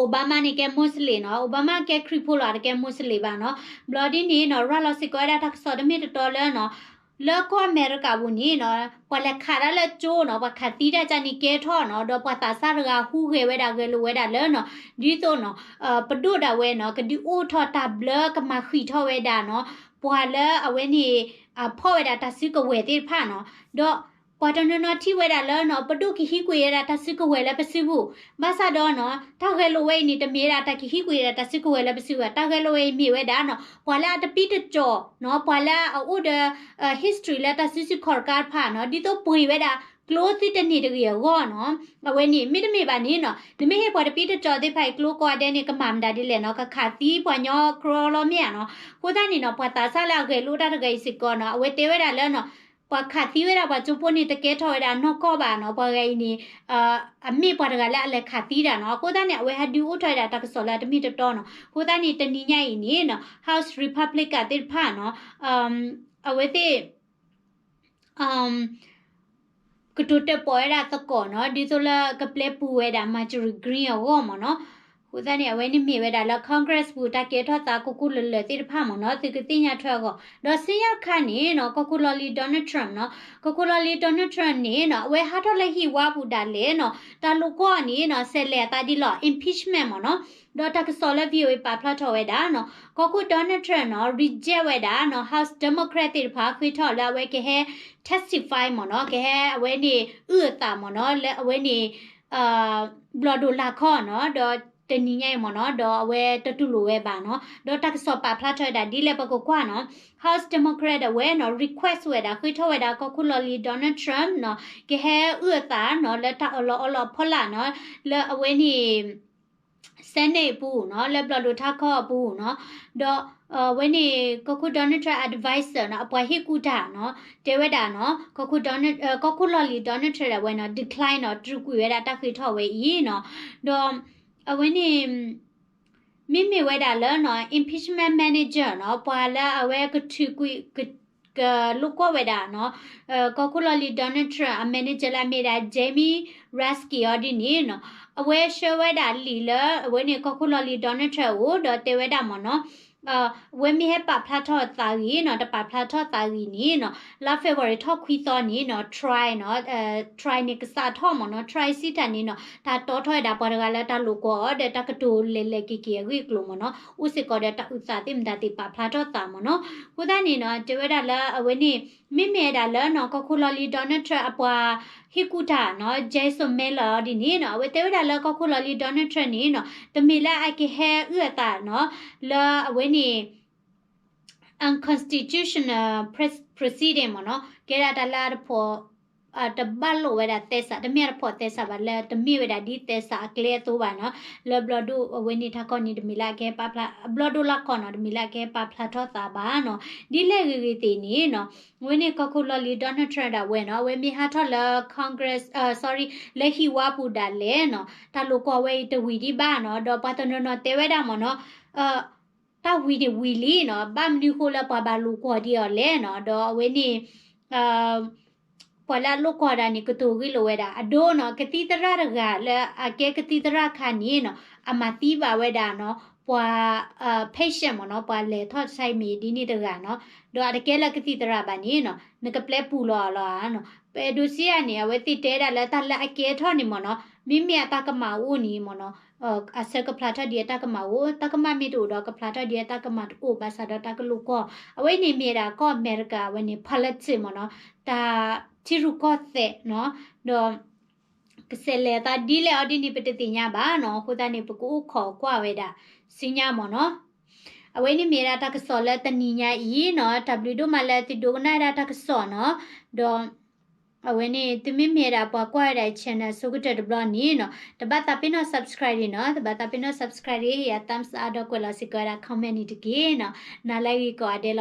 Obama န့ၣ်ကဲ Muslim နီၤ, Obama ကဲခရံာ်ဖိလီၤ တကဲ Muslim ဘၣ်နီၤ. ဘျီဒ်န့ၣ်နီၤ ရၤလီၤစ့ၢ်ကီးဝဲဒၣ်တၢ်ကစီၣ်တမ့ၢ်တတီလၢနီၤ လၢကီၢ်အမဲရကၤပူၤန့ၣ်နီၤ ပှၤလဲၤခးတၢ်လၢကၠိနီၤ, ပှၤခးသံတၢ်ကန့ၣ်ကဲထီၣ်နီၤ, ဒီးပှၤသးစၢ်တဂၤဟူးဂဲၤဝဲဒၣ် ဂဲၤလိာ်ဝဲဒၣ်လၢနီၤ ဒ်သိးနီၤ ပဒိၣ်ဒၣ်ဝဲနီၤ ကဒုးအိၣ်ထီၣ်တၢ်ဘျၢကမၤဃံးထီၣ်ဝဲဒၣ်နီၤ ပှၤလၢအဝဲန့ၣ် အဖီၣ်ဝဲဒၣ်တၢ်စုကဝဲၤသ့ၣ်တဖၣ်နီၤ. ဒီးပှၤတနီၤနီၤထံၣ်ဝဲဒၣ်လၢနီၤ ပဒိၣ်ကဟံးကွံာ်ဝဲဒၣ်တၢ်စုကဝဲၤလၢပစုပူၤ, ဘၣ်ဆၣ်ဒီးနီၤ တၢ်ဂဲၤလိာ်ဝဲအံၤန့ၣ် တမ့ၢ်ဝဲဒၣ်တၢ်ကဟံးကွံာ်ဝဲဒၣ်တၢ်စုကဝဲၤလၢပစုပူၤဘၣ်, တၢ်ဂဲၤလိာ်ဝဲအံၤမ့ၢ်ဝဲဒၣ်နီၤ ပှၤလၢအတပံတကၠီၤနီၤ ပှၤလၢအအိၣ်ဒီး history လၢတၢ်စုဆူၣ်ခီၣ်တကါတဖၣ်နီၤ, ဒ်သိးပှ့ၤဝဲဒၣ် ကျိသုတန့ၢ်တဂ့ၤအဂီၢ်နီၤ. အဝဲန့ၣ် မ့တမ့ၢ်ဘၣ်န့ၣ်နီၤ နမ့ၢ်ဟ့ၣ်ပှၤတပံတကၠီၤသ့ၣ်တဖၣ်အံၤ ကျိကိးဂၤဒဲးန့ၣ် ကမၤမတၤဒ်လဲၣ်နီၤ, ကခးသံပှၤကညီကြီလီၤမ့ၢ်ဧါနီၤ. အဃိသတးန့ၣ်နီၤ ပှၤသးစၢ်လၢအဂဲၤလိာ်တၢ်တဂၤအံၤစ့ၢ်ကီးနီၤ အဝဲတဲဝဲဒၣ်လၢနီၤ ပှၤခးသံဝဲဒၣ်ပှၤကၠိဖိန့ၣ် တကဲထီၣ်ဝဲဒၣ်နီၢ်ကီၢ်ဘၣ်နီၤ, ပှၤဂၤအံၤန့ၣ် အမ့ၢ်ပှၤတဂၤလၢအလဲၤခးသံတၢ်နီၤ. အဃိသတးန့ၣ် အဝဲဟဲဒုးအိၣ်ထီၣ်ဝဲဒၣ်တၢ်ကစီၣ်လၢအတမ့ၢ်တတီနီၤ. အဃိသတးန့ၣ် တနံၤညါအံၤန့ၣ်နီၤ House Republican သ့ၣ်တဖၣ်နီၤ အဝဲသ့ၣ် ကတိၤတၢၣ်ပီၣ်ဝဲဒၣ်သကိးနီၤ, ဒ်သိးလၢကပျဲပူၤဝဲဒၣ် Marjorie Greene အဂီၢ်မ့ၢ်နီၤ. အဃိသတးန့ၣ် အဝဲန့ၣ်မ့ၢ်ဝဲဒၣ်လၢ Congress ပူၤ တၢ်ကဲထီၣ်သးကီၢ်ခိၣ်လၢာ်လၢာ်သ့ၣ်တဖၣ်မ့ၢ်နီၤ သုကသ့ၣ်ညါထွဲအဂီၢ်. ဒီးဆူညါတခါန့ၣ်နီၤ ကီၢ်ခိၣ်လီၢ်လံၤ Donald Trump နီၤ, ကီၢ်ခိၣ်လီၢ်လံၤ Donald Trump န့ၣ်နီၤ အဝဲဟးထီၣ်လၢဟံၣ်ဝါပူၤဒၣ်လဲာ်နီၤ, တၢ်လိာ်ကွီၢ်န့ၣ်နီၤ ဆဲးလဲၤအသးဒ်လီၤ impeachment မ့ၢ်နီၤ. ဒီးတၢ်ကစီၣ်လၢ VOA ပာ်ဖျါထီၣ်ဝဲဒၣ်နီၤ ကီၢ်ခိၣ် Donald Trump နီၤ reject ဝဲဒၣ်နီၤ House Democrat သ့ၣ်တဖၣ် ဃ့ထီၣ်လၢအဝဲကဟဲ testify မ့ၢ်နီၤ, ကဟဲအဝဲန့ၣ် အုၣ်အသးမ့ၢ်နီၤ လၢအဝဲန့ၣ် ဘျီၣ်ဒိၣ်လာ်ခီနီၤ, ဒီးတနံၤညါအံၤမ့ၢ်နီၤ ဒီးအဝဲတတူၢ်လိာ်ဝဲဘၣ်နီၤ. ဒီးတၢ်ကစီၣ်ပာ်ဖျါထီၣ်ဝဲဒၣ်ဒ်လဲၣ်ပကကွၢ်နီၤ, House Democrat အဝဲနီၤ request ဝဲဒၣ် ဃ့ထီၣ်ဝဲဒၣ်ကီၢ်ခိၣ်လီၢ်လံၤ Donald Trump နီၤ ကဟဲအုၣ်အသးနီၤ လၢတၢ်အၢၣ်လီၤအီလီၤအဖီလာ်နီၤ လၢအဝဲန့ၣ် Senate အပူၤနီၤ လၢဘျီၣ်ဒိၣ်ထးခီအပူၤနီၤ. ဒီးအဝဲန့ၣ် ကီၢ်ခိၣ် Donald Trump advisor နီၤ အပှၤဟ့ၣ်ကူၣ်တၢ်နီၤ တဲဝဲဒၣ်နီၤ ကီၢ်ခိၣ် Donald ကီၢ်ခိၣ်လီၢ်လံၤ Donald Trump ဒၣ်ဝဲနီၤ decline နီၤ တြူာ်ကွံာ်ဝဲဒၣ်တၢ်ဃ့ထီၣ်ဝဲအံၤနီၤ. ဒီးအဝဲန့ၣ် မ့မ့ၢ်ဝဲဒၣ်လၢနီၤ impeachment manager နီၤ ပှၤလၢအဝဲကထုးကွံာ် ကလိာ်ကွီၢ်ဝဲဒၣ်နီၤ ကီၢ်ခိၣ်လီၢ်လံၤ Donald Trump အ manager လၢအမ့ၢ်ဒၣ် Jamie Raskin အီၤဒ်န့ၣ်နီၤ အဝဲဆှၢဝဲဒၣ်လံာ်လၢအဝဲန့ၣ်ကီၢ်ခိၣ်လီၢ်လံၤ Donald Trump အအိၣ် ဒီးတဲဝဲဒၣ်မ့ၢ်နီၤ အဝဲမ့ၢ်ဟဲပာ်ဖျါထီၣ်သးဂ့ၤနီၤ တပာ်ဖျါထီၣ်သးဂ့ၤန့ၣ်နီၤ လါ February ထီၣ်ခွံသီန့ၣ်နီၤ trial နီၤ trial န့ၣ်ကစးထီၣ်မ့ၢ်နီၤ trial စံးတၢ်န့ၣ်နီၤ တၢ်တီထီၣ်ဝဲဒၣ်ပှၤတဂၤလၢတၢ်လိာ်ကွီၢ်အီၤဒီးတၢ်ကတိၤလဲၤလဲၤက့ၤက့ၤအဂ့ၢ်အကျိၤမ့ၢ်နီၤ အိၣ်စ့ၢ်ကီးဒီးတၢ်အုၣ်သးသ့ၣ်မတၤသ့ၣ်ပာ်ဖျါထီၣ်သးမ့ၢ်နီၤ အဃိသတးန့ၣ်နီၤ တဲဝဲဒၣ်လၢအဝဲန့ၣ် မ့မ့ၢ်ဝဲဒၣ်လၢနီၤ ကီၢ်ခိၣ်လီၢ်လံၤ Donald Trump အပှၤဟ့ၣ်ကူၣ်တၢ်နီၤ Jason Miller အီၤဒ်န့ၣ်နီၤ အဝဲတဲဝဲဒၣ်လၢကီၢ်ခိၣ်လီၢ်လံၤ Donald Trump န့ၣ်နီၤ တမ့ၢ်လၢအကဟဲအုၣ်အသးနီၤ လၢအဝဲန့ၣ် unconstitutional pres- proceeding မ့ၢ်နီၤ ကဲဒၣ်တၢ်လၢအတဖီၣ် တဘၣ်လိာ်ဝဲဒၣ်သဲစး တမ့ၢ်အတဖီၣ်သဲစးဘၣ် လၢတမ့ၢ်ဝဲဒၣ်ဒ်သဲစးအကျဲအသိးဘၣ်နီၤ လၢဘျီဒိၣ်အဝဲန့ၣ်ထးခီန့ၣ် တမ့ၢ်လၢအကဟဲပာ်ဖျါ ဘျီဒိၣ်လၢခီနီၤ တမ့ၢ်လၢအကဟဲပာ်ဖျါထီၣ်သးဘၣ်နီၤ ဒ်လဲၣ်ဂ့ၤဂ့ၤသ့ၣ်န့ၣ်နီၤ အဝဲန့ၣ်ကီၢ်ခိၣ်လီၢ်လံၤ Donald Trump ဒၣ်ဝဲနီၤ အဝဲမ့ၢ်ဟးထီၣ်လၢ Congress sorry လၢဟံၣ်ဝါပူၤဒၣ်လဲာ်နီၤ တၢ်လိာ်ကွီၢ်ဝဲအံၤတဝံၤဒံးဘၣ်နီၤ ဒီးပှၤတနီၤနီၤတဲဝဲဒၣ်မ့ၢ်နီၤ တၢ်ဝံၤန့ၣ်ဝံၤလံနီၤ ဘၣ်မနုၤဃိလၢပှၤဘၣ်လိာ်ကွီၢ်ဒံးအီၤလဲၣ်နီၤ ဒီးအဝဲန့ၣ် ပှၤလၢအလိာ်ကွီၢ်ဒၣ်န့ၣ် ကတိၤဂ့ၢ်လိာ်ဝဲဒၣ် အဒိနီၤ ကသံၣ်သရၣ်တဂၤလၢအကဲကသံၣ်သရၣ်ခါန့ၣ်နီၤ အမၤသံဘၣ်ဝဲဒၣ်နီၤ ပှၤ patient မ့ၢ်နီၤ ပှၤလဲၤထီၣ်ဆါအံၤမ့ၢ်ဒ်န့ၣ်တဂၤနီၤ ဒီးအတကဲလၢကသံၣ်သရၣ်ဘၣ်န့ၣ်နီၤ နကပျဲပူၤလီၤအီၤလီၤဧါနီၤ ပအဲၣ်ဒိးစံးဧါန့ၣ် အဝဲသ့ၣ်တဲဒၣ်လၢတၢ်လၢအကဲထီၣ်န့ၣ်မ့ၢ်နီၤ မ့မ့ၢ်အတၢ်ကမၣ်အိၣ်န့ၣ်မ့ၢ်နီၤ အဆၢကဖျါထီၣ်ဒံးအတၢ်ကမၣ်အိၣ် တၢ်ကမၣ်မ့ၢ်တအိၣ်ဒီးကဖျါထီၣ်ဒံးအတၢ်ကမၣ်တအိၣ် ဘၣ်ဆၣ်ဒီးတၢ်ကလိာ်ကွီၢ် အဝဲန့ၣ်မ့ၢ်ဒၣ်ကီၢ်အမဲရကၤ အဝဲန့ၣ် politics မ့ၢ်နီၤ တၢ်ထံရူၢ်ကီၢ်သဲးနီၤ ဒီး ကဆဲးလဲၤအသးဒ်လဲၣ်အီၤဒ်န့ၣ် ပတသ့ၣ်ညါဘၣ်နီၤ အဃိသတးန့ၣ် ပကအိၣ်ခိးကွၢ်ဝဲဒၣ် ဆူညါမ့ၢ်နီၤ အဝဲန့ၣ်မ့ၢ်ဒၣ်တၢ်ကစီၣ်လၢတနံၤညါအံၤနီၤ တၢ်ဘျုးဒိၣ်မးလၢသုဒိကနၣ်ဝဲဒၣ်တၢ်ကစီၣ်နီၤ ဒီး အဝဲန့ၣ် သုမ့မ့ၢ်ဒၣ်ပှၤကွၢ်ဝဲဒၣ် channel ဆိကတၢၢ်တဘျီန့ၣ်နီၤ တဘၣ်သးပ့ၤနီၣ် subscribe န့ၣ်နီၤ တဘၣ်သးပ့ၤနီၣ် subscribe ဟ့ၣ်ယၤ thumbs up ဒီးကွဲးလီၤစ့ၢ်ကီးဝဲဒၣ် comment န့ၣ်တက့ၢ်နီၤ နၤလၢအဂ့ၤကိးဂၤဒဲးလီၤ.